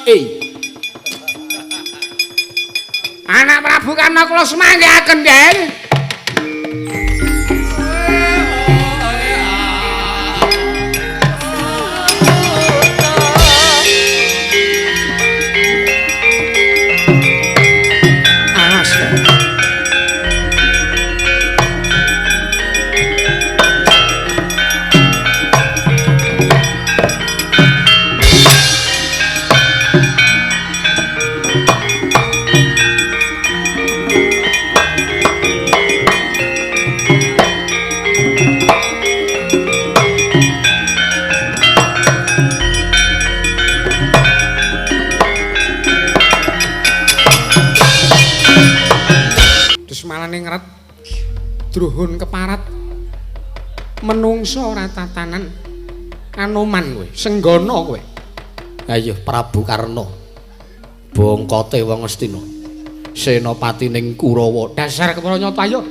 Anak Prabu Karna kula semanggihaken, Den. Ningrat druhun keparat menungso ora tatanan Anoman kowe senggana kowe. Ayo Prabu Karna bongkote wong Astina senopati ning Kurawa dasar kepara nyata ayo.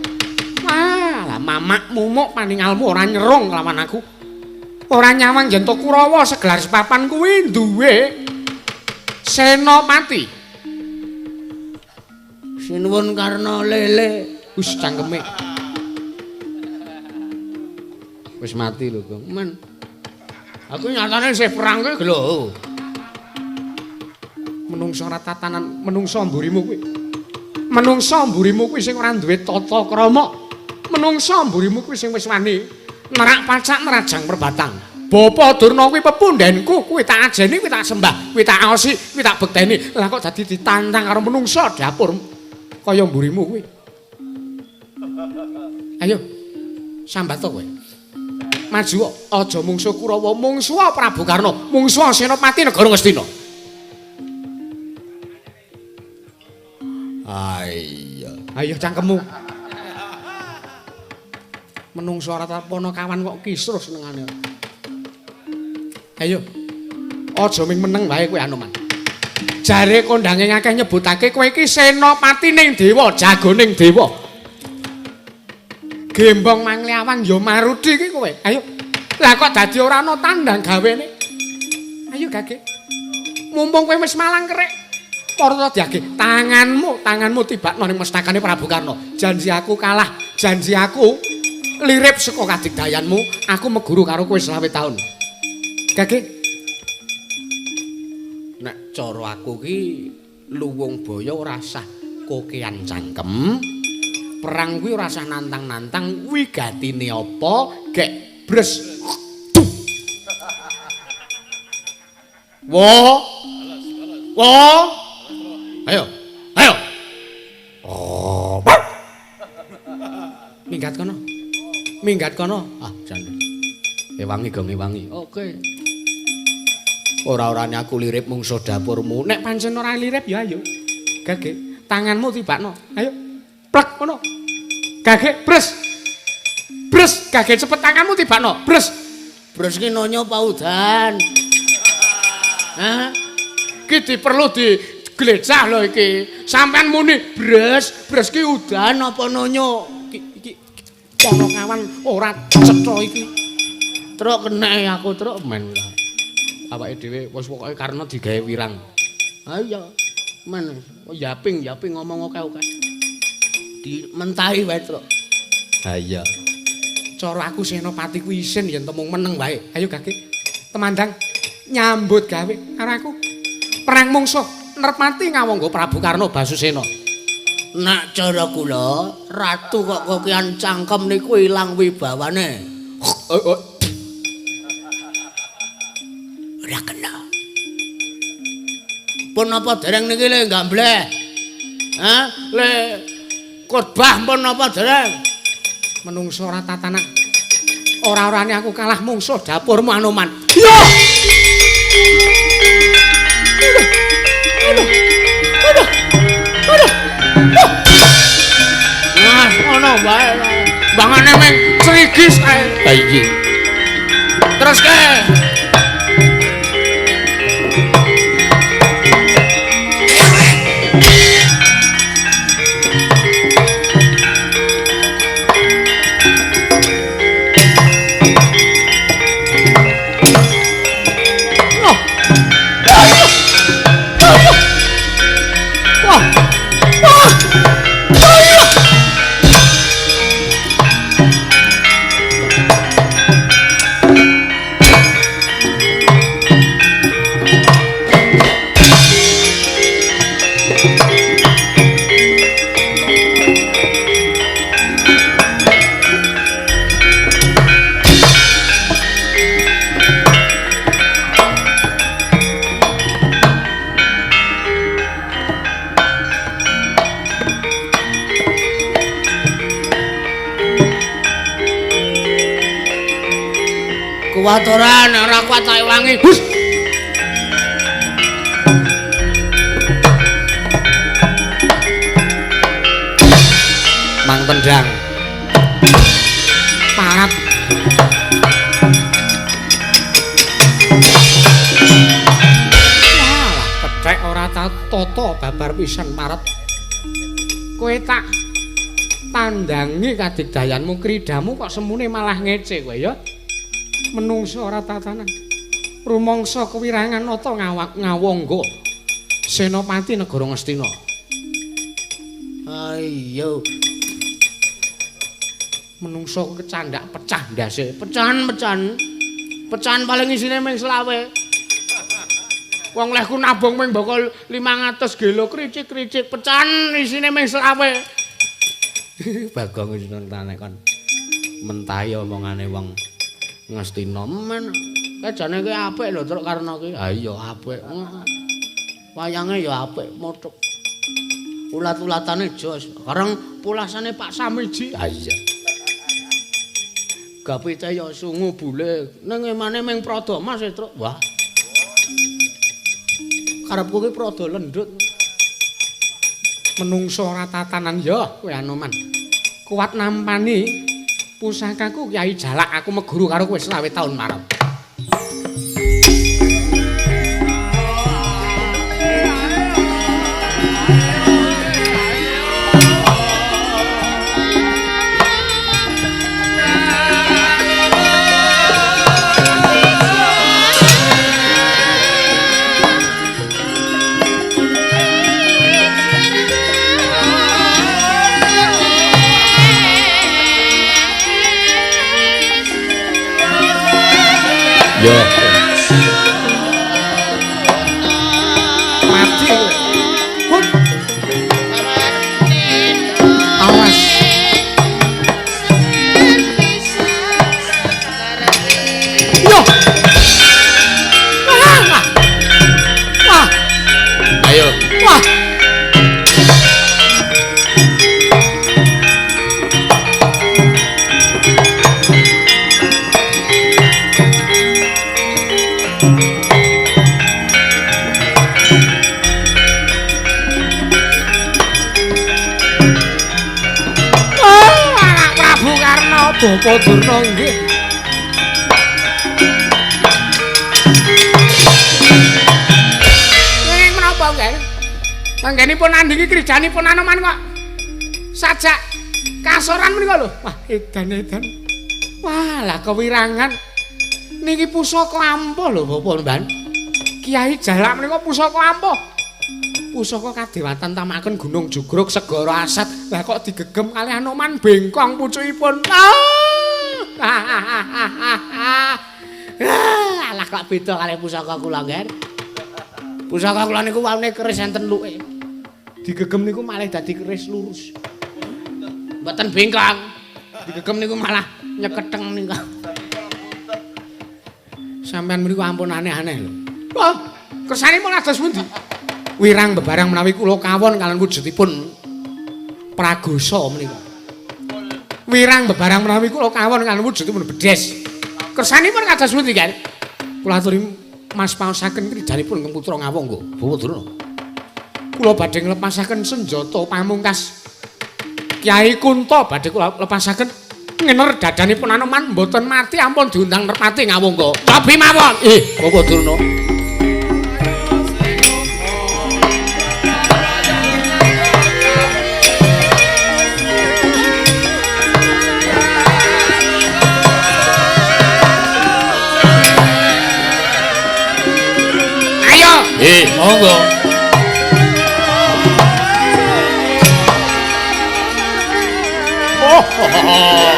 Wah, lah mamak mumuk paningalmu ora nyerung kelawan aku. Ora nyawang yen to Kurawa segelar sepapan kuwi duwe senopati. Sinuwun Karna lele. Wis cangkeme. Wis mati lho, Gong. Men. Aku nyatane isih perang kuwi lho. Menungso ora tatanan, menungso mburimu kuwi. Menungso mburimu kuwi sing ora duwe tata krama. Menungso mburimu kuwi sing wis wani nerak pacak nerajang perbatang. Bapa Durna kuwi pepundhenku, kuwi tak ajeni, kuwi tak sembah, kuwi tak aosi, kuwi tak bekteni. Lah kok dadi ditantang karo menungso dapur kaya mburimu kuwi. Ayo sambat to kowe. Maju aja mungsuh Kurawa, mungsuh Prabu Karna, mungsuh Senopati negara Ngastina. Ayo, ayo cangkemmu. Menungso ora tapana kawan kok kisruh senengane. Ayo. Aja ming meneng wae kowe Anoman. Jare kondange akeh nyebutake kowe iki senopati ning dewa, jagoning dewa. Gembong mangliawang ya marudi iki kowe. Ayo. Lah kok dadi ora ana tandang gawene. Ayo gage. Mumpung kowe wis malang kerek. Para diage tanganmu, tanganmu tibakno ning mestakane Prabu Karna. Janji aku kalah, janji aku lirip saka kadigdayanmu, aku meguru karo kowe 25 taun. Gage. Nek cara aku ki luwung baya ora sah kokean cangkem. Perang kuwi ora sah nantang-nantang, wigatine apa gek bres. Wo. Wo. Ayo. Ayo. Oh. Minggat kono. Minggat kono. Ah, jan. Ewangi gong ewangi. Oke. Ora-orane aku lirip mungsuh dapurmu. Nek pancen ora lirip ya ayo. Gage, tanganmu tibakno. Ayo. Plek ngono. Gage, bres. Bres, gage cepet tanganmu tibakno. Bres. Bres ki nonyo pa udan. Hah? Ki diperlu diglecah lho iki. Sampean muni bres, bres ki udan apa nonyo? Iki ponokawan ora cetha iki. Truk kenek aku truk men. Awake dhewe wis pokoke Karna digawe wirang. Ha iya. Men yaping yaping ngomong akeh-akeh. Dimentahi wae truk. Ha iya. Cara aku senopati kuwi isin yen temung meneng wae. Ayo gage. Temandang nyambut gawe karo aku. Perang mungsuh nerpati ngawangga Prabu Karna Basusena. Nek cara kula, ratu kok kokian cangkem niku ilang wibawane. Ora kena. Pun apa dereng niki le gambleh? Hah? Le khotbah pun apa dereng? Menungso ora tatanan. Ora-orane aku kalah mungsuh dapurmu Anoman. Yo! Aduh. Aduh. Aduh. Aduh. Nah, ngono wae. Bangane meng crigis kae. Ha iki. Terus kae. Kuat ora, nek ora kuat tak ewangi. Hus. Mang Tendang-tendang. Parat. Wah, kethek ora tata babar pisan parat. Kowe tak tandangi kadigdayanmu kridamu kok semune malah ngece kowe ya. Menungso ora tatanan. Rumangsa kewirangan nata ngawangga Senopati negara Ngastina. Ayo. Menungso kecandak pecah ndase. Pecahan-pecahan. Pecahan paling isine mung 25. Wong lehku nabung mung bakal 500 gelo kricik-kricik pecahan isine mung 25. Bagong wis nentane kon mentahi omongane wong Ngastina men. Kajane ki apik lho Truk Karna ki. Ha iya apik. Wayange ya apik mothok. Ulat-ulatane jos. Kareng pulasane Pak Samiji. Ha iya. Gapite ya sungu bule. Ning emane ming Prada Mas e Truk. Wah. Karepku ki Prada lendut. Menungso ora tatanan ya kowe Anoman. Kuat nampani pusakaku Kyai Jalak aku meguru karo kowe 25 taun marep. Yo. Mati. Hut. Awas. Yo. Wah. Wah. Ayo. Wah. Bapak Durna nggih. Nggih menapa nggih? Anggenipun nandingi krijanipun Anoman kok sajak kasoran menika lho. Wah, edan-edan. Wah, lah kewirangan. Niki pusaka ampuh lho Bapak Mban. Kyai Jalak menika pusaka ampuh. Pusaka kadewatan tamaken Gunung Jugruk Segara Asat. Lah kok digegem kalih Anoman bengkong pucukipun. Alah kok beda kalih pusaka kula nggih. Pusaka kula niku waune keris enten luke. Digegem niku malih dadi keris lurus. Mboten bengkong. Digegem niku malah nyeketeng niku. Sampeyan mriku ampun aneh-aneh lho. Wah, kersanipun ados pundi? Wirang bebarang menawi kula kawon kalian wujudipun Pragosa menika. Wirang bebarang menawi kula kawon kalian wujudipun bedes. Kersanipun kados pundi, Kan? Kula aturi Mas paosaken krijanipun ingkang putra Ngawangga, Bawa Durna. Kula badhe nglepasaken senjata pamungkas Kyai Kunta badhe kula lepasaken ngener dadanipun Anoman mboten mati ampun diundang Merpati Ngawangga. Cobi mawon. Bawa Durna. Monggo. Oh, oh, oh.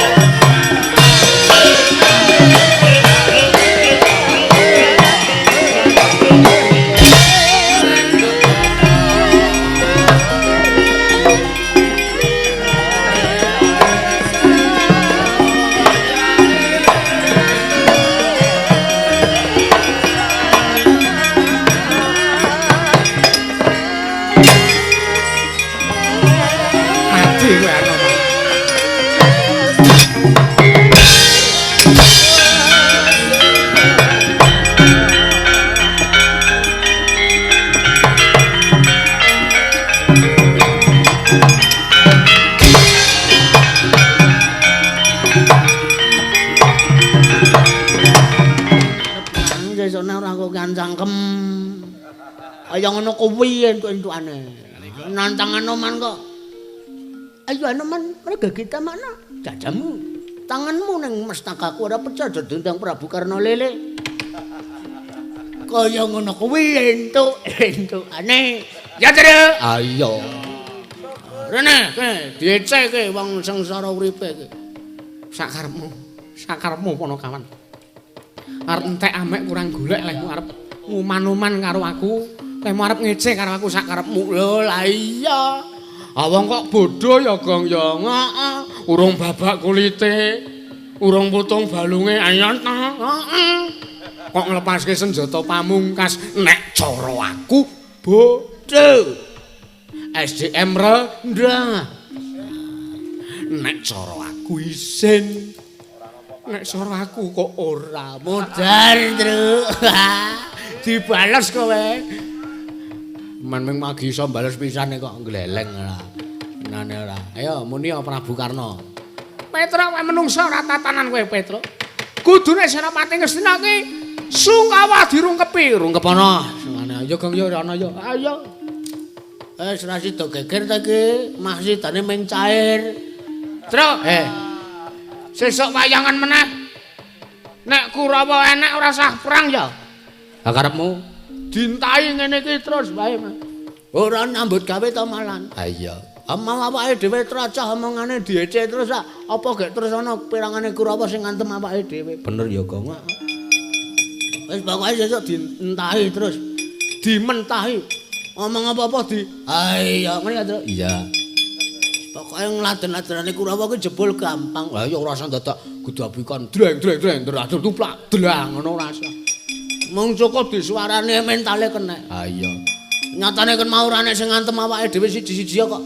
isone ora kok cangkem. Kaya ngono kuwi entuk-entukane. Nantang Anoman kok. Ayo Anoman, merga kita mana? Jajamu, tanganmu ning mestakaku ora pecah dendang Prabu Karna Lele. Kaya ngono kuwi entuk-entukane. Ya Truk. Ayo. Rene, ke dieceke wong sengsara uripe iki. Sakarepmu, sakarepmu Panakawan. Arep entek amek kurang golek lehmu arep nguman-uman karo aku, lehmu arep ngece karo aku sakarepmu. Lho, lah iya. Ah wong kok bodho ya, Gong ya. Heeh. Urung babak kulite, urung putung balunge ayo ta. Heeh. Kok nglepaske senjata pamungkas nek cara aku bodho. SDM rendah. Nek cara aku isin. Nek cara aku kok ora modar, Truk. Dibales kowe. Men ming magi iso bales pisane kok gleleng ora. Nane ora. Ayo muni Prabu Karna. Petruk kowe menungsa ora tatanan kowe, Petruk. Kudune Senopati Ngastina ki sungkawa dirungkepi, rungkepana. Sungane ayo Gong ya ana ya. Ayo. Wis ora sida geger ta iki, maksidane ming cair. Truk, Sesuk wayangan meneh. Nek Kurawa enek ora sah perang ya. Lah karepmu dintai ngene iki terus wae. Ora nyambut gawe ta malan. Ha iya. Mau awake dhewe tracah omongane diece terus apa gek terus ana pirangane Kurawa sing ngantem awake dhewe. Bener ya, Gong. Wis pokoke sesuk dintahi terus. Dimentahi. Omong apa-apa di. Ha iya, ngene ya, Truk. Iya. Pokoke ngladen-ladenane Kurawa kuwi jebul gampang. Lah iya ora usah dadak gedabikan dreng-dreng-dreng deradur tuplak dlang ngono ora usah. Mung cukup disuarane mentale kenek. Ha iya. Nyatane ken mau ora nek sing ngantem awake dhewe siji-siji kok.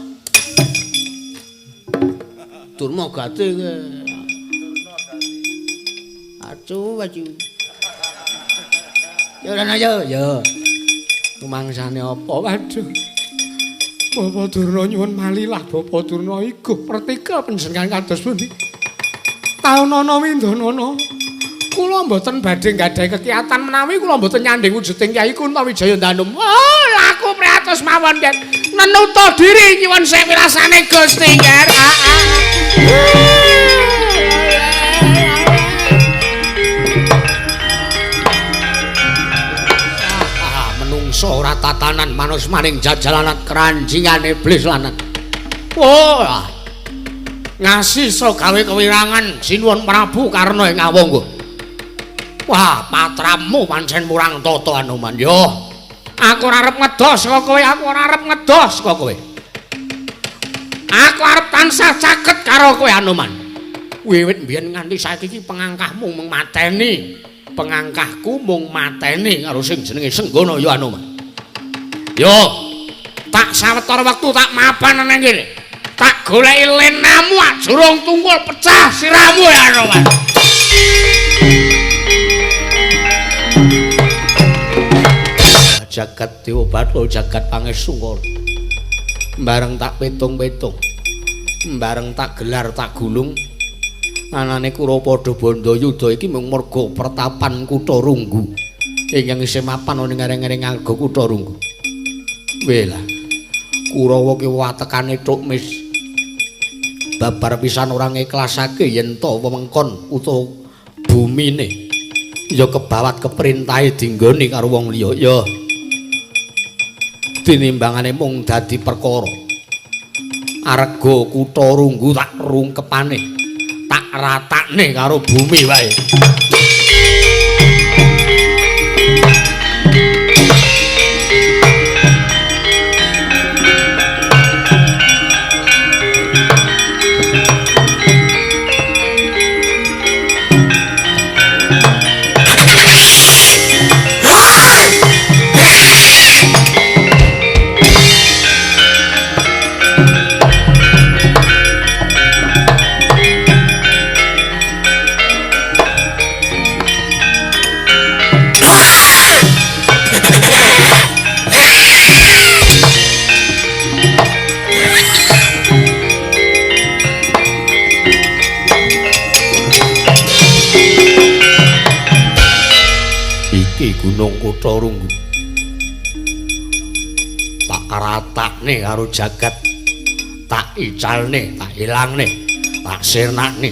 Durma gati kowe. Acu acu. Ya ora ayo ya. Rumangsane apa? Waduh. Bapak Durna nyuwun malilah Bapak Durna iguh pertika panjenengan kados pundi? Taunana windanana. Kula mboten badhe nggadahi kekiyatan menawi kula mboten nyandhing wujuding Kyai Kuntawijaya Danum. Oh, laku priatos mawon nggih. Nenuta diri nyuwun sewirasane Gusti nggih. Menungso ora tatanan manus maning jajalanat keranjingan iblis lanat. Oh, ngasih so gawe kewirangan sinuwun Prabu Karna ing Awangga. Wah, patramu pancen murang tata Anoman. Yo, aku ora arep ngedoh saka kowe, aku ora arep ngedoh saka kowe. Aku arep tansah caket karo kowe Anoman. Wiwit mbiyen nganti saiki iki pengangkahmu mung mateni. Pengangkahku mung mateni karo sing jenenge Senggana ya Anoman. Yo, tak sawetara wektu tak mapan nang kene. Tak goleki lenamu ajurung tungkul pecah siramu ya Anoman. Jagat Dewa Bathara jagat Pangesungkara. Bareng tak petung-petung. Bareng tak gelar tak gulung. Anane Kurawa padha bandha yuda iki mung merga pertapan Kutha Runggu. Ingkang isih mapan ana ing ngereng-ngereng arga Kutha Runggu. Welah. Kurawa ki watekane tuk mis. Babar pisan ora ngiklasake yen to wewengkon utawa bumine ya kebawat keperintahe dinggoni karo wong liya. Ya. Tinimbangane mung dadi perkara. Arga Kutha Runggu tak rungkepane, tak ratakne karo bumi wae. Iki Gunung Kutha Runggu. Tak karatakne karo jagat. Tak icalne, tak ilangne, tak sirnakne.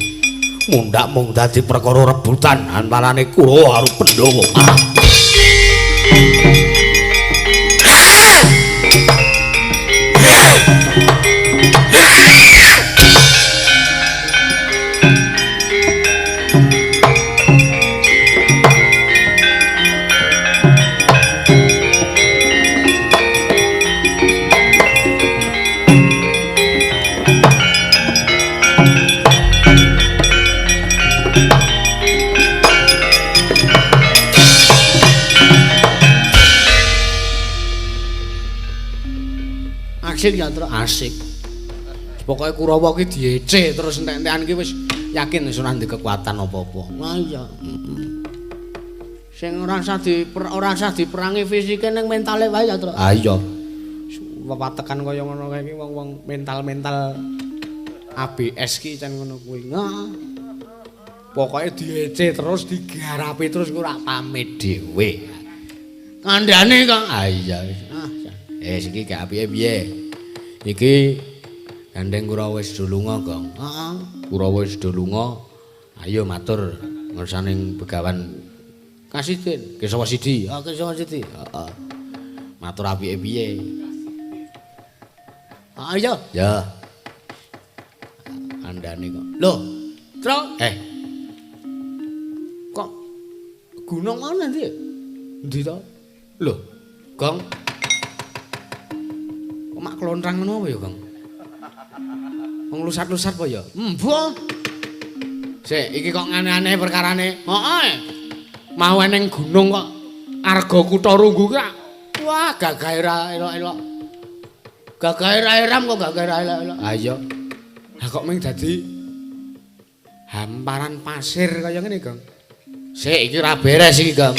Mundhak mung dadi perkara rebutan antarane Kurawa karo Pandhawa. Asik ya, Tru, asik. Pokoke Kurawa ki diece terus entek-entekan ki wis yakin wis ora ndek kekuatan apa-apa. Wah iya. Sing ora usah diperangi fisike ning mentale wae ya, Tru. Ha iya. Wewatekan kaya ngono kae iki wong-wong mental-mental ABS ki cen ngono kuwi. Nah. Pokoke diece terus digarapi terus ku ora pamit dhewe. Kandhane kok. Ha iya. Ah, iki gak apike piye? Iki gandeng Kurawa wis do lunga, Gong. Heeh. Kurawa wis do lunga. Ayo matur ngersaning Begawan Kasidin, Kesawa Sidi. Oh, Kesawa Sidi. Heeh. Matur apike piye? Ayo. Ya. Kandhane kok. Lho, Tru. Kok gunung mana ndi? Endi to? Lho, Gong. Mak klontrang ngono apa ya, Kang? Wong lusat-lusat apa ya? Embuh. Sik, iki kok aneh-aneh perkarane. Heeh. Mau eneng gunung kok arga Kutha Runggu ki wah gagahe ra elok-elok. Gagahe ra eram kok gagahe ra elok-elok. Ha iya. Lah kok mung dadi hamparan pasir kaya ngene, Kang. Sik, iki ra beres iki, Kang.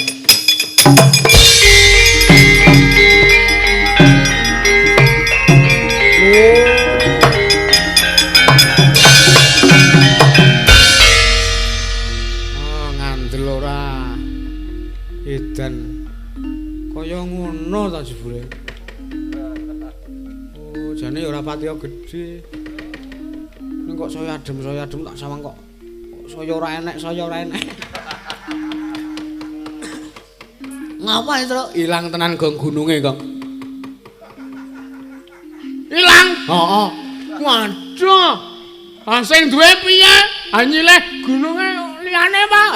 Oh, ngandel ora. Edan. Kaya ngono ta jebule. Oh, jane ya ora patiya gedhe. Ning kok saya adem tak sawang kok saya ora enek, saya ora enek. Ngapa itu? Ilang tenan gong gununge, Kang. Ilang. Heeh. Waduh. Ah sing duwe piye? Ha nyileh gununge liyane, Pak.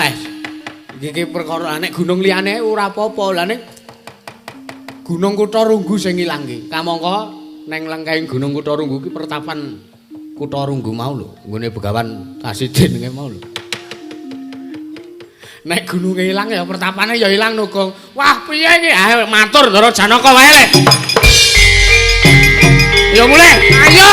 Iki perkara nek gunung liyane ora apa-apa. Lah ning Gunung Kutha Runggu sing ilang iki. Kamangka neng lengkahing Gunung Kutha Runggu ki pertapan Kutha Runggu mau lho, nggone Begawan Kasidin kae mau lho. Nek gununge ilang ya pertapane ya ilang no, Gong. Wah, piye iki? Ayo matur Ndara Janaka wae le. Ya mulai, ayo.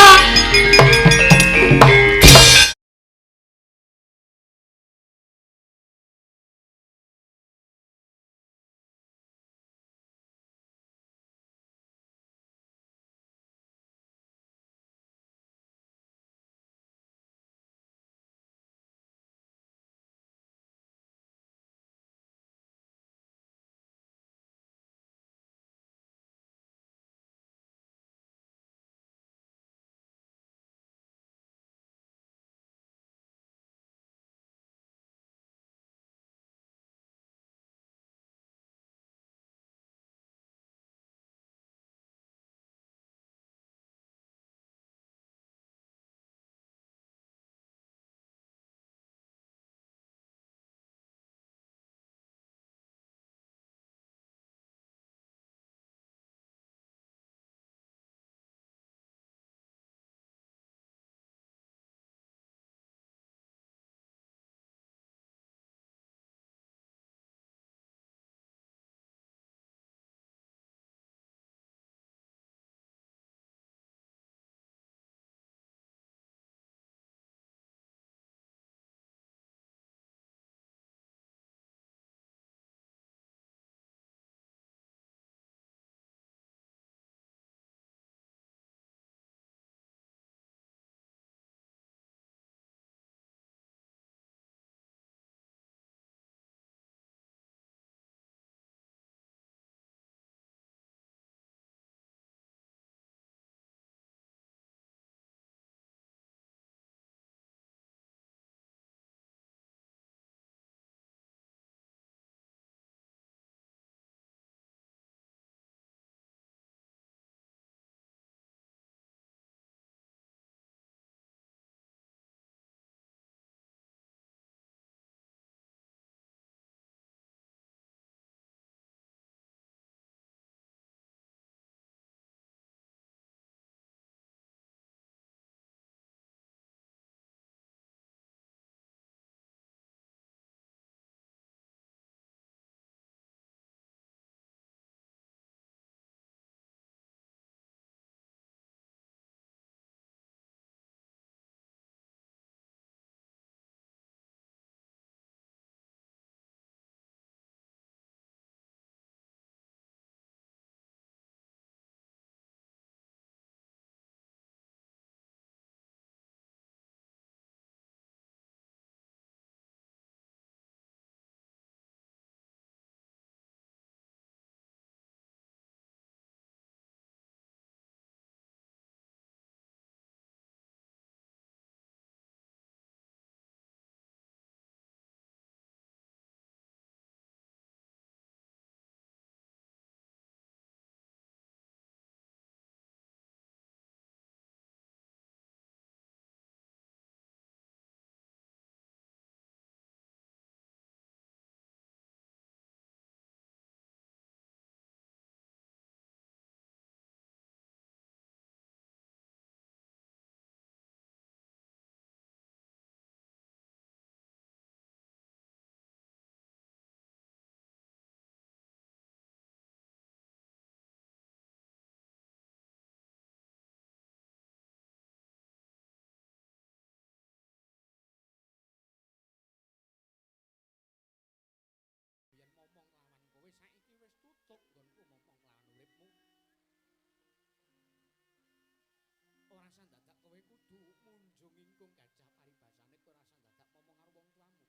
Ora usah dadak kowe kudu munjung ingkung gajah paribasane, kowe ora usah dadak momong karo wong tuamu.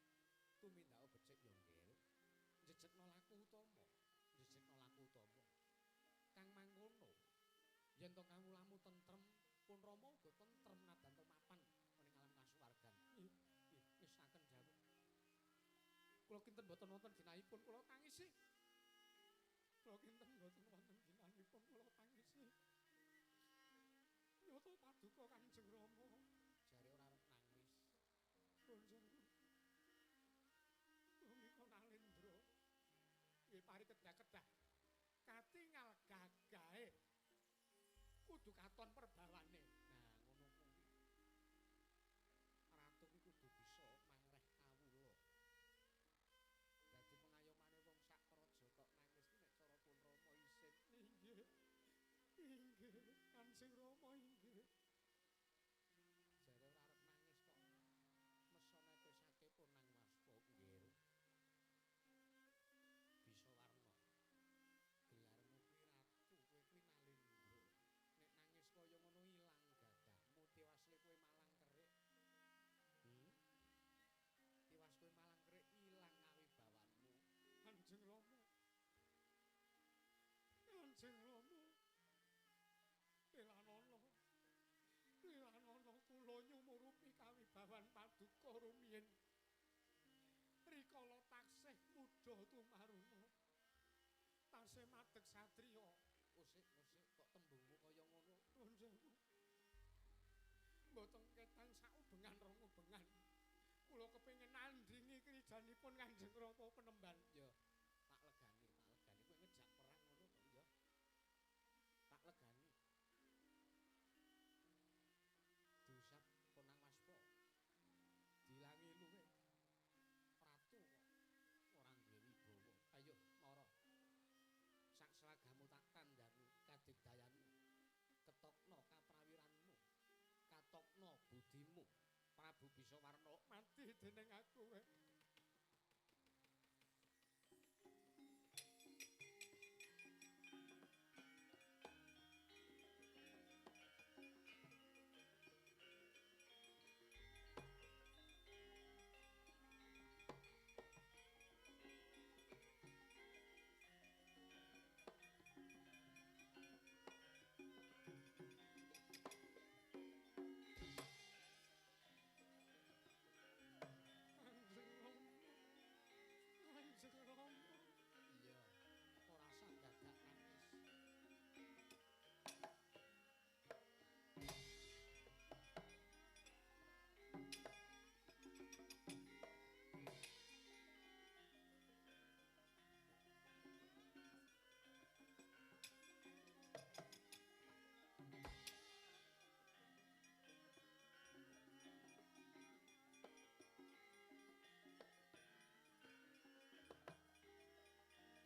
Tumindako becik ya, Nggir. Jejekno laku utama, jejekno laku utama. Kang mangkono yen to kawulamu tentrem, pun Rama uga tentrem nadan to mapan ning alam kasuwargan. Nggih, wis saken jawab. Kula kinten mboten wonten ginahipun kula tangisi. Kula kinten mboten wonten ginahipun kula tangisi. Nyata paduka Kanjeng Rama. Jare ora arep nangis. Kanjeng Bumika Nalendra nggih pari kedah-kedah katingal gagahe kudu katon perbawane. Nah, ngono kuwi. Ratu kuwi kudu bisa mangreh kawula. Dadi pengayomane wong sak praja kok nangis ki nek cara pun Rama isin. Inggih. Inggih, Kanjeng Rama inggih. Jare ora arep nangis kok mesone tesake pun nang waspa nggih. Bisa warna. Gelarmu kuwi ratu, kowe kuwi Nalendra. Nek nangis kaya ngono ilang gagahmu, tiwas le kowe malang kerik. Tiwas kowe malang kerik ilang kawibawanmu. Kanjeng Rama. Kanjeng Rama. Pilanono. Pilanono kula nyumurupi kawibawan paduka rumiyin. Rikala taksih mudha tumaruna. Tasih madeg satriya. Usik-usik kok tembungmu kaya ngono. Kanjeng. Mboten ketang saubengan rong ubengan. Kula kepengin nandingi krijanipun Kanjeng Rama penemban. Ya, tak legani, tak legani kowe ngejak perang ngono kok ya. Tak legani. Diusap konang waspa. Dilangi luwe. Ratu kok ora duwe wibawa. Ayo mara. Sak selagamu tak tandani kadigdayanmu. Ketokno kaprawiranmu. Katokno budimu. Prabu Bisawarna mati dening aku. Iya, ora usah dadak nangis.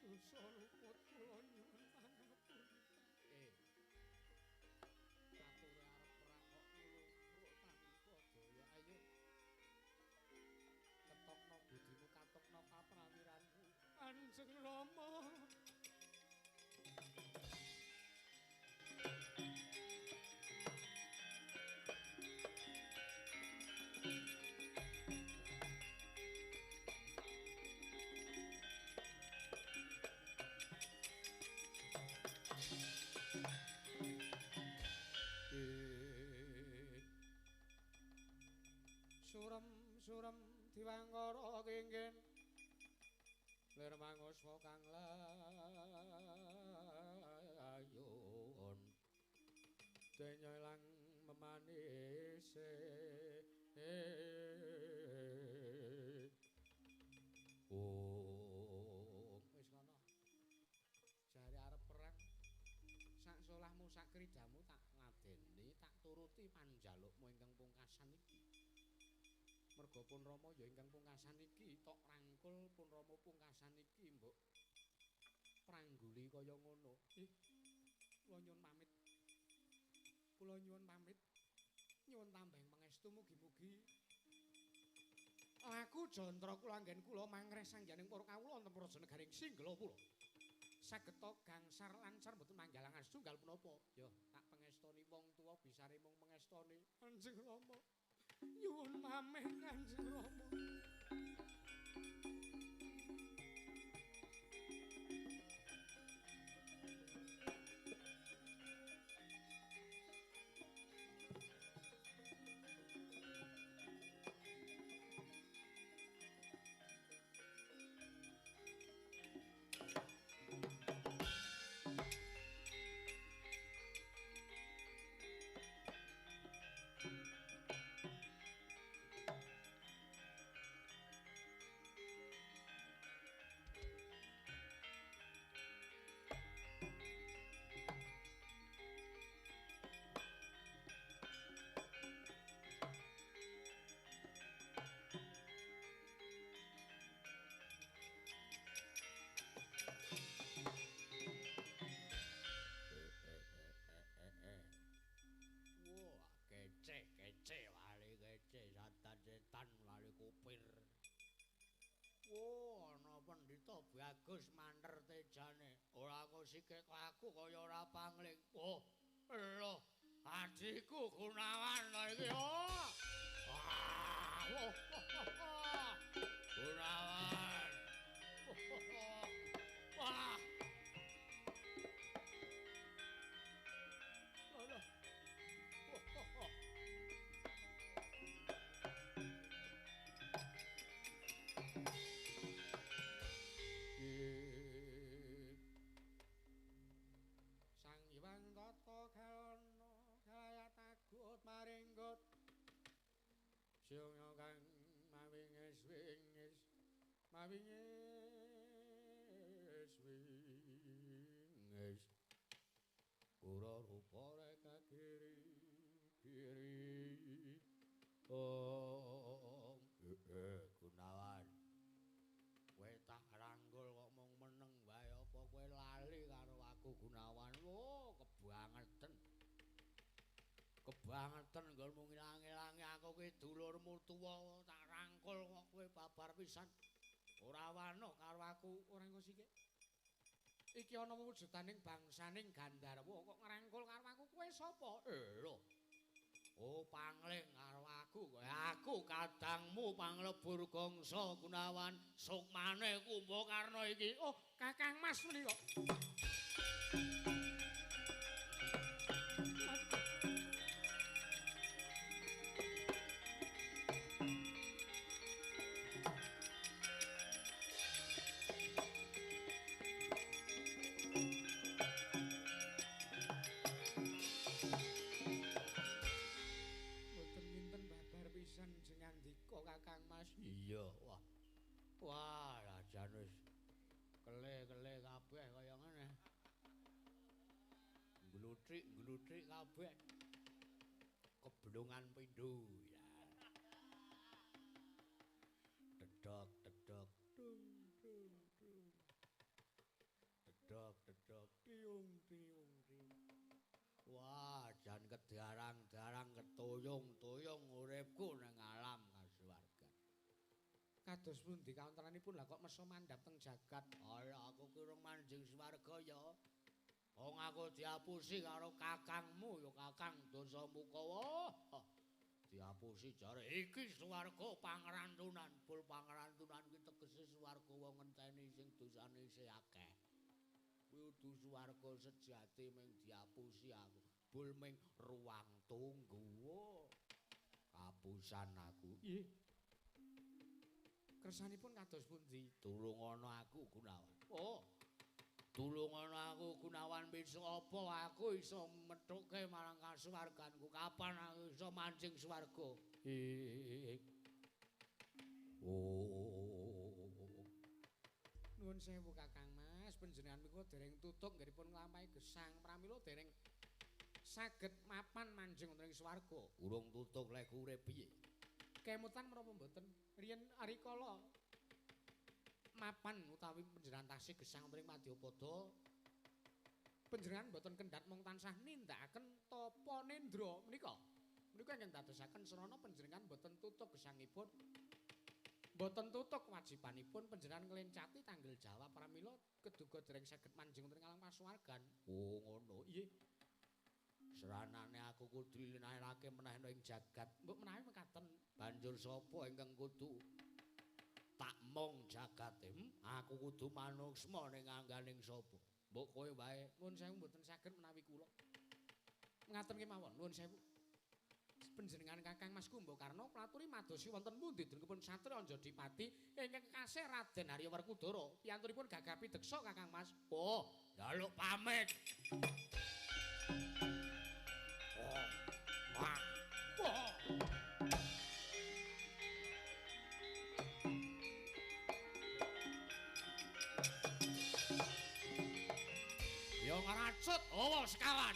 Dosa luput kula nyuwun pangapunten. Ature arep perang kok nglumpruk tanpa daya. Ayo. Ketokno budimu, katokno kaprawiranmu. Kanjeng Rama. Surem-surem diwangkara kengken lir manguswa kang layon denya ilang memanise. Oh, wis ngono. Jare arep perang sak solahmu sak kridamu tak ngadeni, tak turuti panjalukmu ingkang pungkasan iki. Merga pun Rama ya ingkang pungkasan iki tok rangkul pun Rama pungkasan iki mbok prangguli kaya ngono. Kula nyuwun pamit. Kula nyuwun pamit. Nyuwun tambahing pangestu mugi-mugi laku jantra kula anggen kula mangreh sangyaning para kawula wonten praja negaring Singgelapura. Sageta gangsar lancar mboten manggalangan setunggal punapa. Ya, tak pangestoni. mengestoni wong tuwa bisane mung mengestoni. Kanjeng Rama. Nyuwun pamit Kanjeng Rama. Kece wali kece setan-setan wali kupir. Wah, ana pendhita bagus manter tejane. Ora kosike aku kaya ora pangling. Oh, lho, adhiku Gunawan lho iki. Oh. Wah, Gunawan. Wah. Lho. Sang Hyang Tata Kalana kayatagut maringgut Syungya kang mawingis wingis mawingis wingis kura rupa reka kiri kiri. Oh, Gunawan, kowe tak rangkul kok mung meneng wae apa kowe lali karo aku Gunawan? Oh, kebangetan. Kebangetan nggonmu ngilang-ilangi aku ki dulurmu tuwa tak rangkul kok kowe babar pisan. Ora wanuh karo aku, ora engko sike. Iki ana wujudaning bangsaning Gandharwa kok ngrangkul karo aku, kowe sapa? Lho. Oh, pangling karo aku. Aku kadangmu panglebur gangsa Gunawan, sukmane Kumbakarna iki. Oh, Kakang Mas menika. Kakang Mas. Iya, wah. Wah, rajan wis kele-kele kabeh kaya ngene. Glutrik-glutrik kabeh. Keblungan pindho ya. Dedok-dedok dung dung dung. Dedok-dedok tiung tiung tiung. Wah, jan kedarang-darang ketuyung-tuyung uripku nang alam kasuwargan. Kados pundi kawontenanipun lah kok meso mandhap teng jagat? Ala aku ki urung manjing swarga ya. Wong aku diapusi karo kakangmu ya Kakang Dasamuka. Wah, diapusi jare iki swarga pangrantunan. Bul pangrantunan ki tegese swarga wong ngenteni sing dosane isih akeh. Kuwi kudu swarga sejati ming diapusi aku. Bul ming ruang tunggu. Kapusan aku. Nggih. Kersanipun kados pundi? Tulungono aku Gunawan. Oh. Tulungono aku Gunawan, besok apa aku iso methuke marang kasuwarganku? Kapan aku iso manjing swarga? Oh. Nuwun sewu Kakang Mas, panjenengan menika dereng tutuk nggenipun nglampahi gesang pramila dereng saged mapan manjing wonten ing swarga. Urung tutuk lek urip piye? Kemutan menapa mboten? Riyen rikala mapan utawi panjenengan tasih gesang wonten ing Madyapada, panjenengan mboten kendhat mung tansah nindakaken tapa nendra menika. Menika ingkang dadosaken srana panjenengan mboten tutuk gesangipun. Mboten tutuk wajibanipun panjenengan nglencati tanggel jawab pramila keduga dereng saged manjing wonten ing alam kasuwargan. Oh, ngono. Nggih. Seranane aku kudu linahake meneh ing jagat. Mbok menawi mekaten, banjur sapa ingkang kudu tak mong jagate? Aku kudu manuksma ning angganing sapa? Mbok kowe wae. Nuwun sewu mboten saged menawi kula. Ngaten kemawon, nuwun sewu. Panjenengan Kakang Mas Kumbakarna kula aturi madosi wonten pundi dengkipun satriya Anjadipati ingkang kasih Raden Arya Werkudara. Piyanturipun gagah pideksa Kakang Mas. Oh, njaluk pamit. Oh. Wah. Oh. Yo ngeracut, owo sekawan.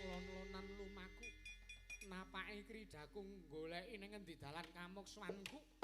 Lon-lonan lumaku napake kridaku goleki ning ngendi dalan kamukswanku.